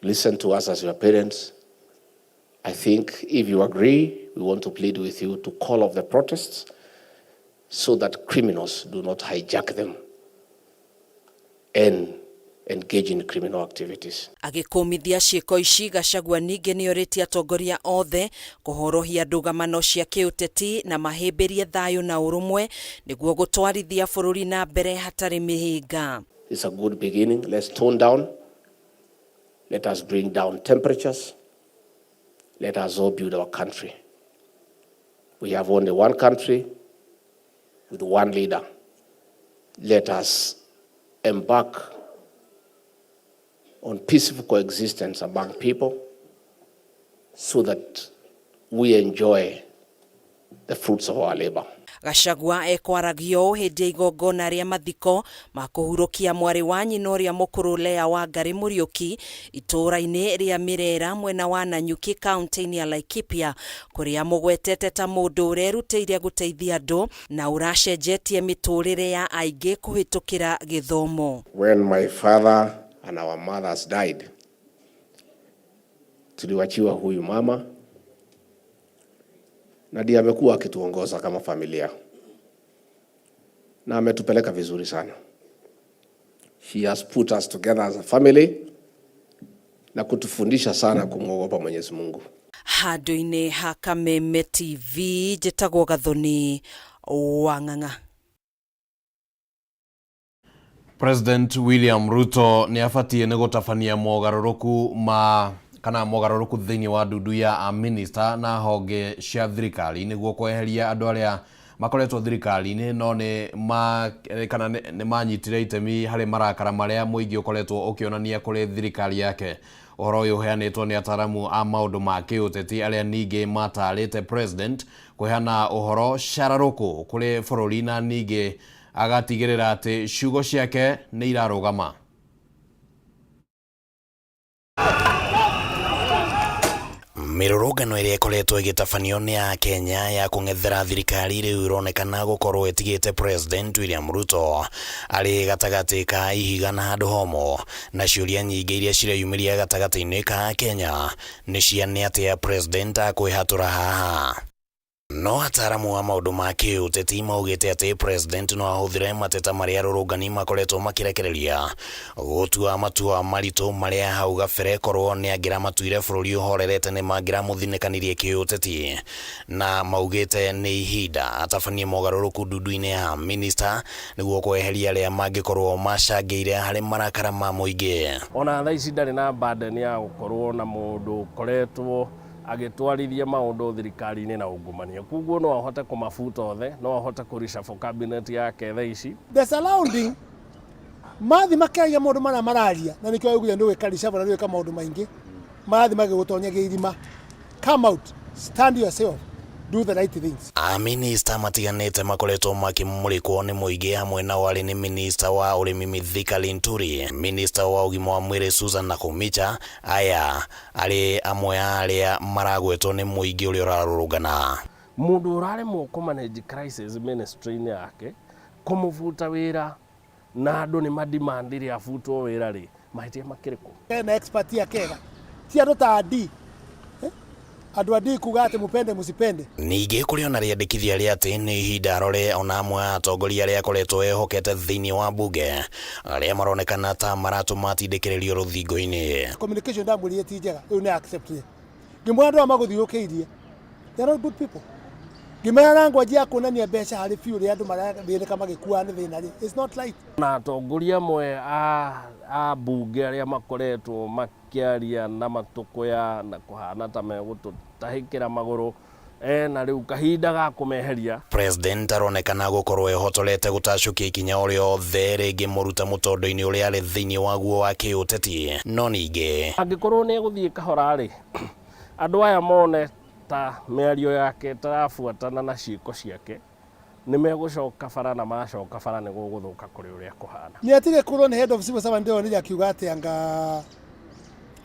Speaker 22: listen to us as your parents. I think if you agree, we want to plead with you to call off the protests so that criminals do not hijack them and engage in criminal activities.
Speaker 21: Agĩkũmithia ciĩko ici, Gachagua ningĩ nĩorĩtie atongoria othe kũhorohia ndũgamano cia kĩũteti na mahĩmbĩrie thayũ na ũrũmwe nĩguo gũtwarithia bũrũri na mbere hatarĩ mĩhĩnga.
Speaker 22: It's a good beginning. Let's tone down. Let us bring down temperatures. Let us all build our country. We have only one country with one leader. Let us embark on peaceful coexistence among people so that we enjoy the fruits of our labor.
Speaker 21: Gachagua ekwaragio ũũ hĩndĩ ya igongona rĩa mathiko ma kũhurũkia mwarĩ wa nyina ũrĩa mũkũrũ Lea Wangari Mũriũki itũũra-inĩ rĩa Mĩrera mwena wa Nanyuki kaunti-inĩ ya Laikipia, kũrĩa mũgwetete ta mũndũ ũrerutĩire gũteithia andũ na ũracenjetie mĩtũrĩre ya aingĩ kũhĩtũkĩra gĩthomo.
Speaker 22: When my father and our mothers died, tuliwachiwa huyu mama na ndiye amekuwa akituongoza kama familia na ametupeleka vizuri sana. She has put us together as a family na kutufundisha sana kumwogopa Mwenyezi Mungu.
Speaker 21: Handũ-inĩ ha Kameme TV njĩtagwo Gathoni wa Ng'ang'a.
Speaker 1: President William Ruto nĩ abatiĩ nĩ gũtabania mogarũrũku ma kana mogarũrũku thĩinĩ wa ndundu ya amĩnĩsta na honge cia thirikari nĩguo kweheria andũ arĩa makoretwo thirikari-inĩ no nĩ ma kana nĩ manyitire itemi harĩ marakara marĩa mũingĩ ũkoretwo ũkĩonania kũrĩ thirikari yake. Ũhoro ũyũ ũheanĩtwo nĩ ataramu a maũndũ ma kĩũteti arĩa ningĩ matarĩte president kũheana ũhoro cararũkũ kũrĩ bũrũri na ningĩ agatigĩrĩra atĩ ciugo ciake nĩ irarũgama.
Speaker 3: Mĩrũrũngano ĩrĩa ĩkoretwo ĩgĩtabanio nĩ Akenya ya kũng'ethera thirikari rĩu ĩronekana gũkorwo ĩtigĩte President William Ruto arĩ gatagatĩ ka ihiga na handũ homũ, na ciũria nyingĩ iria cireyumĩria gatagatĩ-inĩ ka Akenya nĩ cia nĩ atĩa President akwĩhatũra haha. No ataramu a maũndũ ma kĩũteti maugĩte atĩ President no ahũthĩre mateta marĩa arũrũngani makoretwo makĩrekereria gũtua matua maritũ marĩa hau gabere korwo nĩ angĩramatuire bũrũri ũhorerete nĩ mangĩramũthinĩkanirie kĩũteti, na maugĩte nĩ ihinda atabanie mogarũrũku ndundu-inĩ ya minista nĩguo kweheria arĩa mangĩkorwo macangĩire harĩ marakara ma mũingĩ.
Speaker 4: Ona thaa ici ndarĩ na burden ya gũkorwo na mũndũ ũkoretwo agĩtwarithia maũndũ thirikari-inĩ na ungumania, koguo no ahote kũmabuta othe, no ahote kũ-reshuffle cabinet yake thaa ici.
Speaker 5: The surrounding mathi makĩaria maũndũ marĩa mararia, na nĩkĩo augire nĩ gwĩka reshuffle na nĩ gwĩka maũndũ maingĩ, marathiĩ magĩgũtonyagia irima. Come out, stand yourself, do the right things.
Speaker 3: Aminista matiganĩte makoretwo makĩmũrĩkwo nĩ mũingĩ, hamwe nao arĩ nĩ minista wa ũrĩmi Mithika Linturi, minista wa ũgima wa mwĩrĩ Susan Nakhumicha, aya arĩ amwe a arĩa maragwetwo nĩ mũingĩ ũrĩa ũrarũrũngana.
Speaker 4: Mũndũ ũraremwo kũ-manage crisis ministry-inĩ yake, kũmũbuta wĩra na andũ nĩ madimandire abutwo wĩra rĩ, mahĩtia makĩrĩ kũ?
Speaker 5: Ena expert ya kega ti andũ ta D, andũ a D kuga atĩ mupende musipende.
Speaker 3: Ningĩ kũrĩ ona rĩandĩkithia rĩa atĩ nĩ ihinda arore ona amwe a atongoria arĩa akoretwo ehokete thĩinĩ wa mbunge arĩa maronekana ta maratũma atindĩkĩrĩrio rũthingo-inĩ.
Speaker 5: Communication ndamwĩrire ti njega, rĩu nĩ accept ngĩmwĩra andũ aya magũthiũrũrũkĩirie, they are not good people. Ngĩmera language ya kuonania mbeca harĩ biũ rĩrĩa andũ marathĩnĩka magĩkua nĩ thĩna rĩ, it's not right.
Speaker 4: Na atongoria amwe a mbunge arĩa makoretwo makĩaria na matũkũya na kũhana ta megũtũtahĩkĩra magũrũ, ena rĩu kahinda ga kũmeheria.
Speaker 3: President aronekana gũkorwo ehotorete gũtacũkia ikinya o rĩothe rĩngĩmũruta mũtondo-inĩ ũrĩa arĩ thĩinĩ waguo wa kĩũteti, no ningĩ
Speaker 4: angĩkorwo nĩ egũthiĩ kahora rĩ, andũ aya mone ta mĩario yake ĩtarabuatana na ciĩko ciake, nĩ megũcoka bara, na macoka bara nĩ gũgũthũka kũrĩ ũrĩa kũhana.
Speaker 5: Nĩ atige kũrwo nĩ head of civil servant, ndĩronire akiuga atĩ anga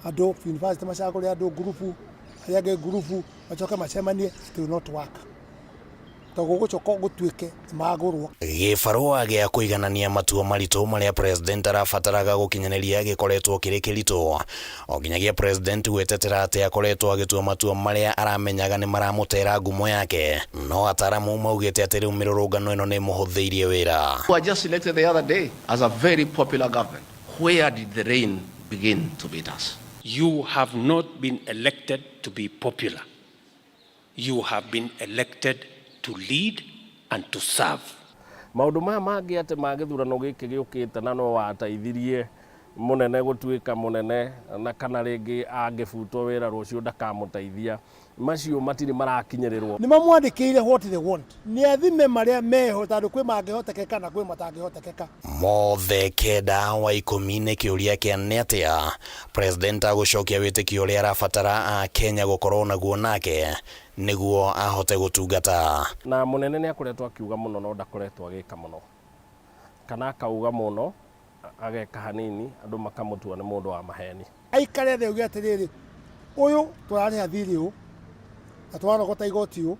Speaker 5: andũ university macagũre andũ ngurubu, arĩa angĩ ngurubu macoke macemanie, it will not work, tondũ gũgũcoka gũtuĩke magũrwo.
Speaker 3: Gĩbarũa gĩa kũiganania matua maritũ marĩa president arabataraga gũkinyanĩria gĩkoretwo kĩrĩ kĩritũ o nginyagia president gwĩtetera atĩ akoretwo agĩtua matua marĩa aramenyaga nĩ maramũtera ngumo yake, no ataramu maugĩte atĩ rĩu mĩrũrũngano ĩno nĩ ĩmũhũthĩirie wĩra.
Speaker 22: We were just elected the other day as a very popular government. Where did the rain begin to beat us?
Speaker 17: You have not been elected to be popular. You have been elected to lead and to serve.
Speaker 4: Maũndũ maya mangĩ atĩ ma gĩthurano gĩkĩ gĩũkĩte na no wateithirie mũnene gũtuĩka mũnene, na kana rĩngĩ angĩbutwo wĩra rũciũ ndakamũteithia, macio matirĩ marakinyĩrĩrwo.
Speaker 5: Nĩ mamwandĩkĩire what they want, nĩ athime marĩa meho, tondũ kwĩ mangĩhotekeka na kwĩ matangĩhotekeka.
Speaker 3: Mothe kenda wa ikũmi nĩ kĩũria kĩa nĩ atĩa president agũcokia wĩtĩkio ũrĩa arabatara a Kenya gũkorwo naguo nake nĩguo ahote gũtungata.
Speaker 4: Na mũnene nĩ akoretwo akiuga mũno no ndakoretwo agĩka mũno, kana akauga mũno ageka hanini, andũ makamũtua nĩ mũndũ wa maheni.
Speaker 5: Aikare thĩ auge atĩrĩrĩ, ũyũ tũrarĩha thirĩ ũũ na tũrarogota igoti ũũ,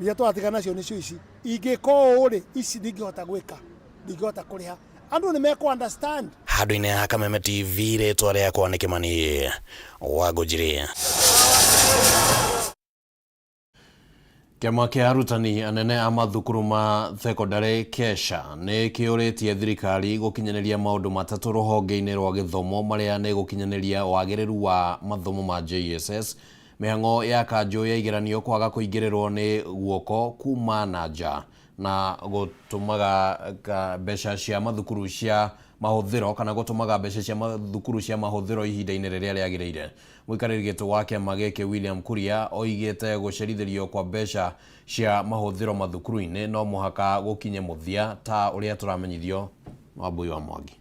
Speaker 5: iria tũratigana nacio nĩcio ici, ingĩka ũũ rĩ, ici ndingĩhota gwĩka, ndingĩhota kũrĩha, andũ nĩ mekũ understand.
Speaker 3: Handũ-inĩ ha Kameme TV, rĩtwa rĩakwa nĩ Kĩmani wa Ngũnjiri.
Speaker 1: Kĩama kĩa arutani anene a mathukuru ma thekondarĩ KESHA nĩ kĩũrĩtie thirikari gũkinyanĩria maũndũ matatũ rũhonge-inĩ rwa gĩthomo marĩa nĩ gũkinyanĩria wagĩrĩru wa mathomo ma JSS, mĩhang'o ya kanjũ ya igeranio kwaga kũingĩrĩrwo nĩ guoko kuma na nja, na gũtũmaga mbeca cia mathukuru cia mahũthĩro kana gũtũmaga mbeca cia mathukuru cia mahũthĩro ihinda-inĩ rĩrĩa rĩagĩrĩire. Mũikarĩri gĩtĩ wa kĩama gĩkĩ William Kuria oigĩte gũcerithĩrio kwa mbeca cia mahũthĩro mathukuru-inĩ no mũhaka gũkinye mũthia ta ũrĩa tũramenyithio Wambui wa Mwangi.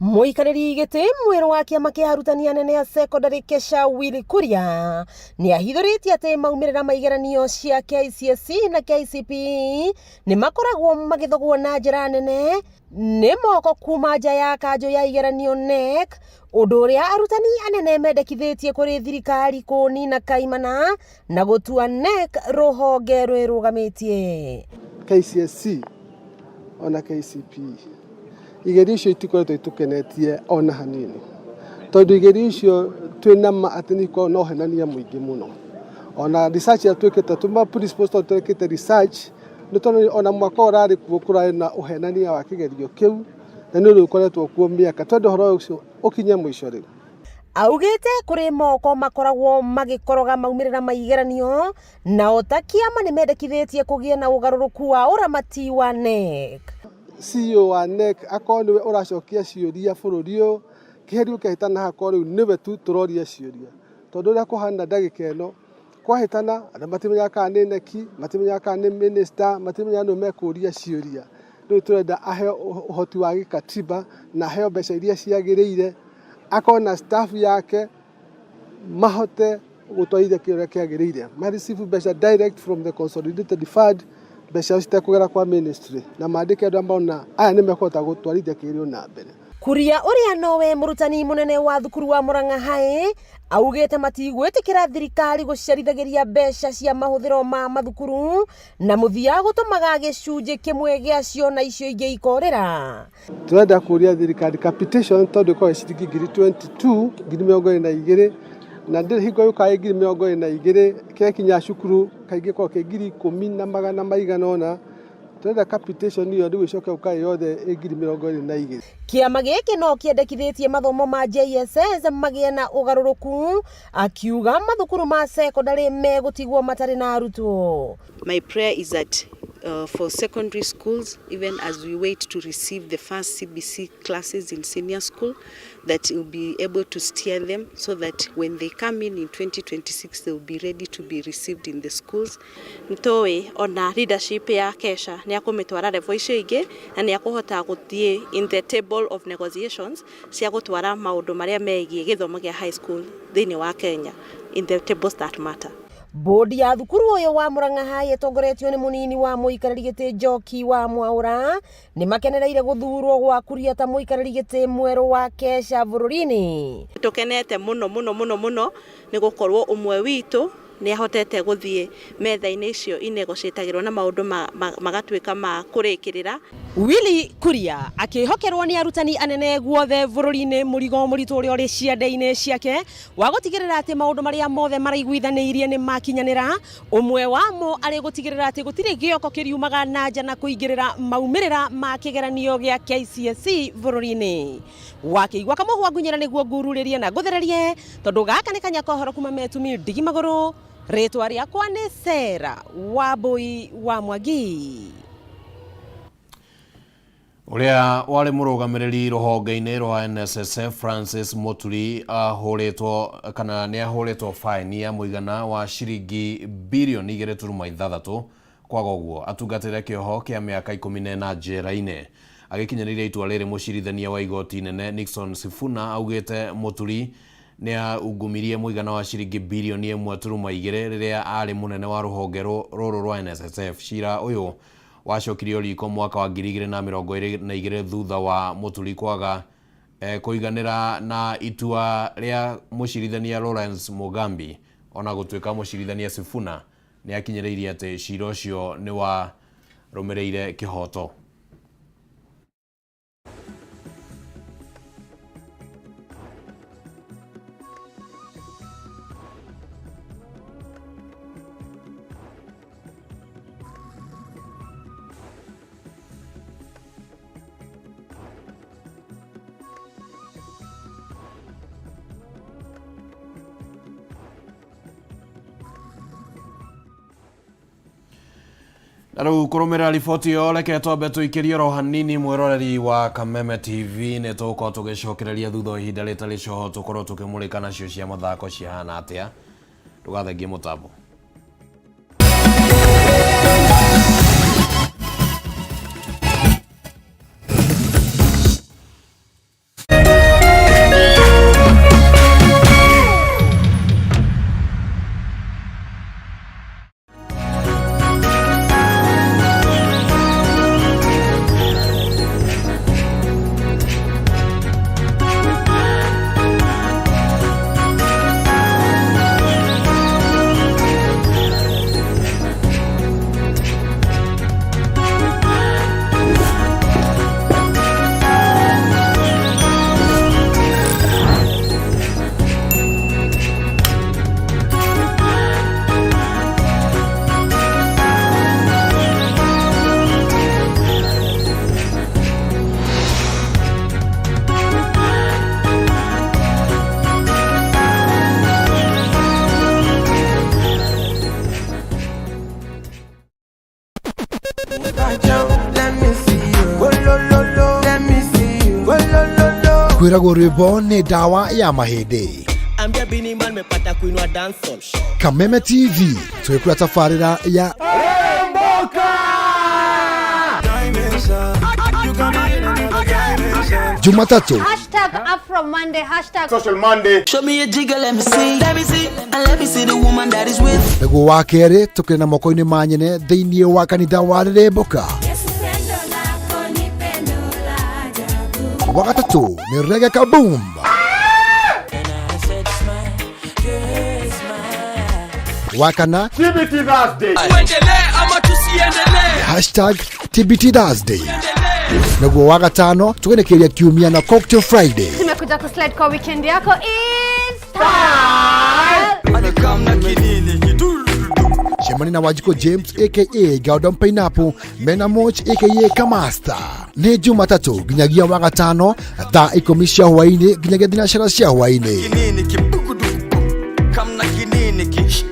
Speaker 2: Mũikarĩri gĩtĩ mwerũ wa kĩama kĩa arutani anene a cekondarĩ KESHA Willy Kuria nĩ ahithũrĩtie atĩ maumĩrĩra ma igeranio cia KCSE na KCPE nĩ makoragwo magĩthogwo na njĩra nene nĩ moko kuma nja ya kanjũ ya igeranio KNEC, ũndũ ũrĩa arutani anene mendekithĩtie kũrĩ thirikari kũũnina kaimana na gũtua KNEC rũhonge rwĩrũgamĩtie.
Speaker 6: KCSE ona KCPE igerio icio itikoretwo itukenetie ona hanini tondu igerio icio twina ma atĩ nĩ ikoragwo na ũhenania mũingĩ mũno. Ona research ĩrĩa twĩkĩte tuma principals tondũ twĩkĩte research nĩ tondũ ona mwaka ũyũ ũrarĩ kuo kũrarĩ na ũhenania wa kĩgerio kĩu na nĩ ũndũ ũkoretwo kuo mĩaka twende ũhoro ũcio ũkinye mũico rĩu.
Speaker 2: Augĩte kũrĩ moko makoragwo magĩkoroga maumĩrĩra ma igeranio na o ta kĩama nĩ mendekithĩtie kũgĩe na ũgarũrũku wa ũramati wa KNEC.
Speaker 6: CEO wa KNEC akorwo nĩwe ũracokia ciũria bũrũri ũyũ kĩgerio kĩahĩtana hakorwo rĩu nĩwe tu tũroria ciũria tondũ ũrĩa kũhana ndagĩka ĩno kwahĩtana andũ matimenyaga kana nĩ KNEC, matimenyaga kana nĩ minister, matimenyaga nũ mekũria ciũria. Rĩu tũrenda aheo ũhoti wa gĩkatiba na aheo mbeca iria ciagĩrĩire, akorwo na staff yake mahote gũtwarithia kĩrĩa kĩagĩrĩire, ma receive mbeca direct from the consolidated fund, mbeca citekũgera kwa ministry na mandĩke andũ mona aya nĩ mekũhota gũtwarithia kĩgerio na mbere.
Speaker 2: Kuria ũrĩa nowe mũrutani mũnene wa thukuru wa Murang'a High augĩte matigwĩtĩkĩra thirikari gũcerithagĩria mbeca cia mahũthĩro ma mathukuru na mũthia gũtũmaga gĩcunjĩ kĩmwe gĩacio na icio ingĩ ikorĩra.
Speaker 6: Tũrenda kũria thirikari capitation tondũ ĩkoragwo ĩ ciringi ngiri 22, ngiri mĩrongo ĩrĩ na igĩrĩ, na ndĩrĩ hingo yũkaga ĩ ngiri mĩrongo ĩrĩ na igĩrĩ, kĩrĩa kinyaga cukuru kaingĩ ĩkoragwo kĩ ngiri ikũmi na magana maigana ũna. Tũrenda capitation ĩyo rĩu ĩcoke gũka ĩ yothe ĩ ngiri mĩrongo ĩrĩ na igĩrĩ.
Speaker 2: Kĩama gĩkĩ no kĩendekithĩtie mathomo ma JSS magĩe na ũgarũrũku, akiuga mathukuru ma cekondarĩ megũtigwo matarĩ na arutwo.
Speaker 9: My prayer is that for secondary schools, even as we wait to receive the first CBC classes in senior school, that you'll be able to steer them so that when they come in 2026, they will be ready to be received in the schools.
Speaker 11: Nĩtũĩ ona leadership ya KESHA nĩ akũmĩtwara level icio ingĩ na nĩ akũhota gũthiĩ in the table of negotiations cia gũtwara maũndũ marĩa megiĩ gĩthomo gĩa high school thĩinĩ wa Kenya in the tables that matter.
Speaker 2: Bodi ya thukuru ũyũ wa Murang'a High ĩtongoretio nĩ mũnini wa mũikarĩri gĩtĩ Njoki wa Mwaũra nĩ makenereire gũthurwo gwa Kuria ta mũikarĩri gĩtĩ mwerũ wa KESHA bũrũri-inĩ.
Speaker 11: Tũkenete mũno mũno mũno mũno nĩ gũkorwo ũmwe witũ nĩ ahotete gũthiĩ metha-inĩ icio inegotiatagĩrwo na maũndũ magatuĩka ma kũrĩkĩrĩra.
Speaker 2: Willy Kuria akĩhokerwo nĩ arutani anene guothe bũrũri-inĩ mũrigo mũritũ ũrĩa ũrĩ ciande-inĩ ciake wa gũtigĩrĩra atĩ maũndũ marĩa mothe maraiguithanĩirie nĩ makinyanĩra, ũmwe wamo arĩ gũtigĩrĩra atĩ gũtirĩ gĩoko kĩriumaga na nja na kũingĩrĩra maumĩrĩra ma kĩgeranio gĩa KCSE bũrũri-inĩ. Wakĩigua kamũhwa ngunyĩra nĩguo ngururĩrie na ngũthererie tondũ gaka nĩ kanya kohoro kuma metumi ndigi magũrũ. Rĩtwa rĩakwa nĩ Sarah Wambui wa Mwangi.
Speaker 1: Ũrĩa warĩ mũrũgamĩrĩri rũhonge-inĩ rwa NSSF Francis Muturi ahũrĩtwo kana nĩ ahũrĩtwo faini ya mũigana wa ciringi birioni 2.6 kwaga ũguo atungatĩre kĩoho kĩa mĩaka 14 njera-inĩ. Agĩkinyanĩria itua rĩrĩ mũcirithania wa igoti inene Nixon Sifuna augĩte Muturi nĩ aungumirie mũigana wa ciringi birioni 1.2 rĩrĩa arĩ mũnene wa rũhonge rũrũ rwa NSSF. Cira ũyũ wacokirio riko mwaka wa 2022 thutha wa Muturi kwaga kũiganĩra na itua rĩa mũcirithania Lawrence Mugambi ona gũtuĩka mũcirithania Sifuna nĩ akinyĩrĩirie atĩ cira ũcio nĩ warũmĩrĩire kĩhoto. Na rĩu kũrũmĩrĩra riboti ĩyo reke twambe tũikĩrie oro hanini mwĩroreri wa Kameme TV nĩ tũgũkorwo tũgĩcokereria thutha wa ihinda rĩtarĩ coho tũkorwo tũkĩmũrĩka nacio cia mathako cihana atĩa. Ndũgathengie mũtambo.
Speaker 5: Kwĩragwo rwĩmbo nĩ ndawa ya mahĩndĩ.
Speaker 7: Ambia Bini Man mepata kuinua dancehall.
Speaker 5: Kameme TV twĩkũra tabarĩra ya Jumatatu
Speaker 10: Hashtag Afro Monday, hashtag
Speaker 5: Social Monday.
Speaker 7: Show me a jigger, let me see. Let me see. And let me see the woman that is with.
Speaker 5: Nĩguo wa kerĩ tũkĩrĩ na moko-inĩ ma nyene thĩinĩ wa kanitha wa Rĩrĩmbũka. Wa gatatũ nĩ Reggae Kaboom. Wa kana
Speaker 12: TBT Thursday.
Speaker 7: Tuendelee ama tusiendelee?
Speaker 5: Hashtag TBT Thursday. Naguo wa gatano tũgenekeria kiumia na Cocktail Friday.
Speaker 10: Tumekuja kuslide kwa weekend yako is style.
Speaker 5: Cemania na Wanjikũ James aka Gordon Pineapple mena Moch aka Kamasta nĩ Jumatatũ nginyagia wa gatano thaa 10 cia hwaĩ-inĩ nginyagia thinacara cia hwaĩ-inĩ.
Speaker 12: Kinini kibukuduku. Kamna kinini ki.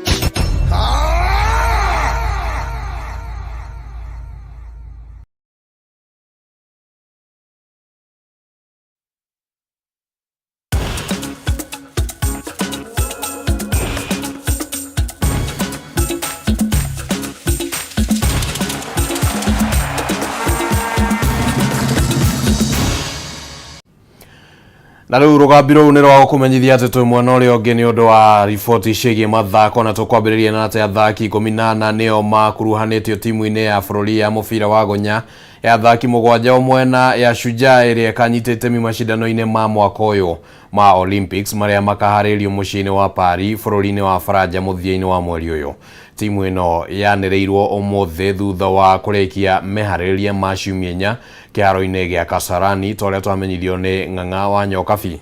Speaker 1: Na rĩu rũgambi rũu nĩ rwa gũkũmenyithia atĩ twĩ mwena ũrĩa ũngĩ nĩ ũndũ wa riboti ciĩgiĩ mathako na tũkwambĩrĩria na atĩ athaki 14 nĩo makuruhanĩtio timu-inĩ ya bũrũri ya mũbira wa gonya ya athaki 7 o mwena ya Shujaa ĩrĩa ĩkanyita itemi macindano-inĩ ma mwaka ũyũ ma Olympics marĩa makaharĩrio mũciĩ-inĩ wa Paris bũrũri-inĩ wa Faranja mũthia-inĩ wa mweri ũyũ. Timu ĩno yanĩrĩirwo ũmũthĩ thutha wa kũrĩkia meharĩrĩria ma ciumia 4 kĩharo-inĩ gĩa Kasarani ta ũrĩa twamenyithio nĩ Ng'ang'a wa Nyokabi.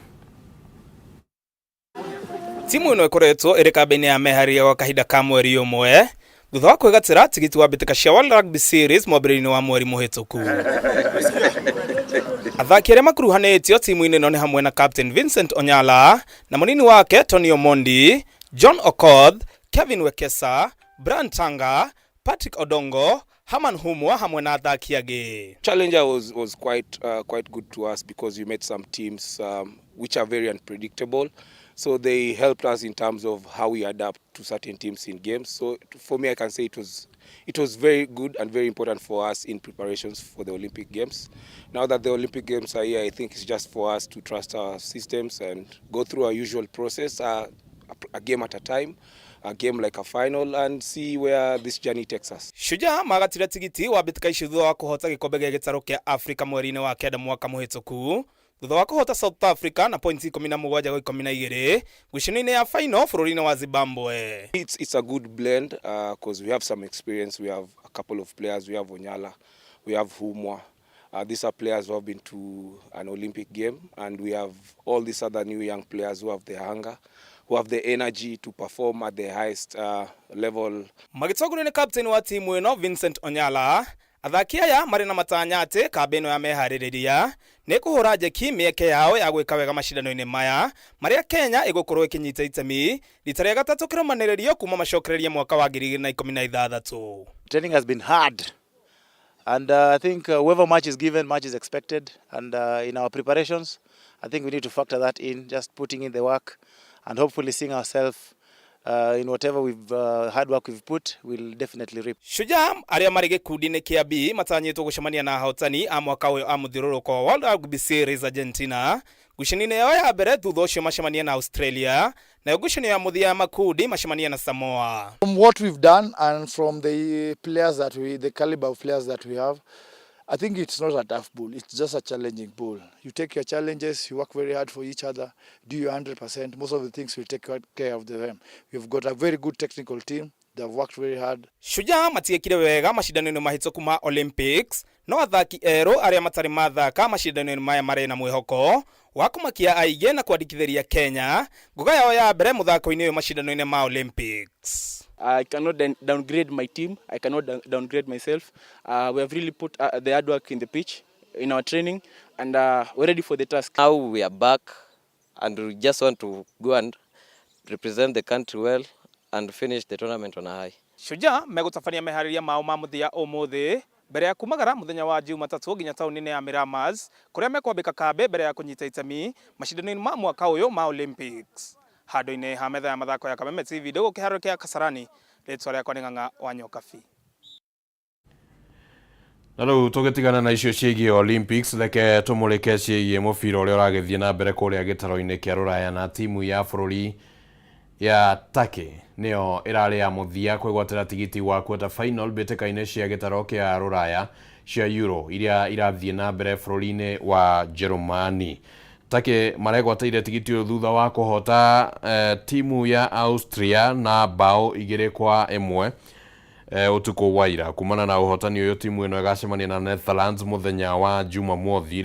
Speaker 13: Timu ĩno ĩkoretwo ĩrĩ kambĩ-inĩ ya meharĩria gwa kahinda ka mweri ũmwe thutha wa kwĩgatĩra tigiti wa mbĩtĩka cia World Rugby Series mwambĩrĩrio-inĩ wa mweri mũhĩtũku. Athaki arĩa makuruhanĩtio timu-inĩ ĩno nĩ hamwe na Captain Vincent Onyala na mũnini wake Tony Omondi, John Okoth, Kevin Wekesa, Brian Tanga, Patrick Odongo, Herman Humwa hamwe na athaki angĩ.
Speaker 24: Challenger was quite quite good to us because we met some teams which are very unpredictable. So they helped us in terms of how we adapt to certain teams in games. So for me, I can say it was very good and very important for us in preparations for the Olympic Games. Now that the Olympic Games are here, I think it's just for us to trust our systems and go through our usual process, a game at a time, a game like a final, and see where this journey takes us.
Speaker 13: Shujaa magatire tigiti wa mbĩtĩka ici thutha wa kũhota gĩkombe gĩa gĩtarũ kĩa Afrika mweri-inĩ wa 9 mwaka mũhĩtũku thutha wa kũhota South Africa na points 17 gwa 12 ngucanio-inĩ ya final bũrũri-inĩ wa Zimbabwe.
Speaker 24: It's a good blend because we have some experience. We have a couple of players. We have Onyala, we have Humwa. These are players who have been to an Olympic game, and we have all these other new young players who have the hunger, who have the energy to perform at the highest level.
Speaker 13: Magĩtongorio nĩ captain wa timu ĩno Vincent Onyala, athaki aya marĩ na matanya atĩ kambĩ ĩno ya meharĩrĩria nĩ kũhũra njeki mĩeke yao ya gwĩka wega macindano-inĩ maya marĩa Kenya ĩgũkorwo ĩkĩnyita itemi rita rĩa gatatũ kĩrũmanĩrĩrio kuma macokererie mwaka wa 2016.
Speaker 25: Training has been hard, and I think whoever much is given, much is expected, and in our preparations I think we need to factor that in, just putting in the work and hopefully seeing ourselves in whatever we've hard work we've put, we'll definitely reap.
Speaker 13: Shujaa arĩa marĩ gĩkundi-inĩ kĩa B matanyĩtwo gũcemania na ahotani a mwaka ũyũ a mũthiũrũrũko wa World Rugby Series Argentina ngucanio-inĩ yao ya mbere, thutha ũcio macemanie na Australia, nayo ngucanio ya mũthia ya makundi macemanie na Samoa.
Speaker 26: From what we've done and from the players that we, the caliber of players that we have, I think it's not a tough pool. It's just a challenging pool. You take your challenges, you work very hard for each other, do your 100%. Most of the things will take care of them. We've got a very good technical team. They've worked very hard.
Speaker 13: Shujaa matiekire wega macindano-inĩ mahĩtũku ma Olympics, no athaki erũ arĩa matarĩ mathaka macindano-inĩ maya marĩ na mwĩhoko wa kũmakia aingĩ na kwandĩkithĩria Kenya ngũga yao ya mbere mũthako-inĩ ũyũ macindano-inĩ ma Olympics.
Speaker 27: I cannot downgrade my team. I cannot downgrade myself. We have really put the hard work in the pitch, in our training, and we're ready for the task.
Speaker 29: Now we are back, and we just want to go and represent the country well and finish the tournament on a high.
Speaker 13: Shujaa megũtabania meharĩria mao ma mũthia ũmũthĩ Mbere ya kumagara muthenya wa Jumatatũ nginya taũni-inĩ ya Miramas kũrĩa mekwambĩka kambĩ mbere ya kũnyita itemi macindano-inĩ ma mwaka ũyũ ma Olympics. Handũ-inĩ ha metha ya mathako ya Kameme TV ndĩ gũkũ kĩharo kĩa Kasarani, rĩtwa rĩakwa nĩ Ng'ang'a wa Nyokabi.
Speaker 1: Na rĩu tũgĩtigana na icio ciĩgiĩ Olympics, reke tũmũrĩke ciĩgiĩ mũbira ũrĩa ũragĩthiĩ na mbere kũrĩa gĩtaro-inĩ kĩa Rũraya, na timu ya bũrũri ya Turkey nĩyo ĩrarĩ ya mũthia kwĩgwatĩra tigiti wa quarter final mbĩtĩka-inĩ cia gĩtaro kĩa Rũraya cia Euro iria irathiĩ na mbere bũrũri-inĩ wa Jerũmani. Turkey maregwatĩire tigiti ũyũ thutha wa kũhota timu ya Austria na bao 2-1 ũtukũ wa ira. Kumana na ũhotani ũyũ, timu ĩno ĩgacemania na Netherlands mũthenya wa Jumamothi.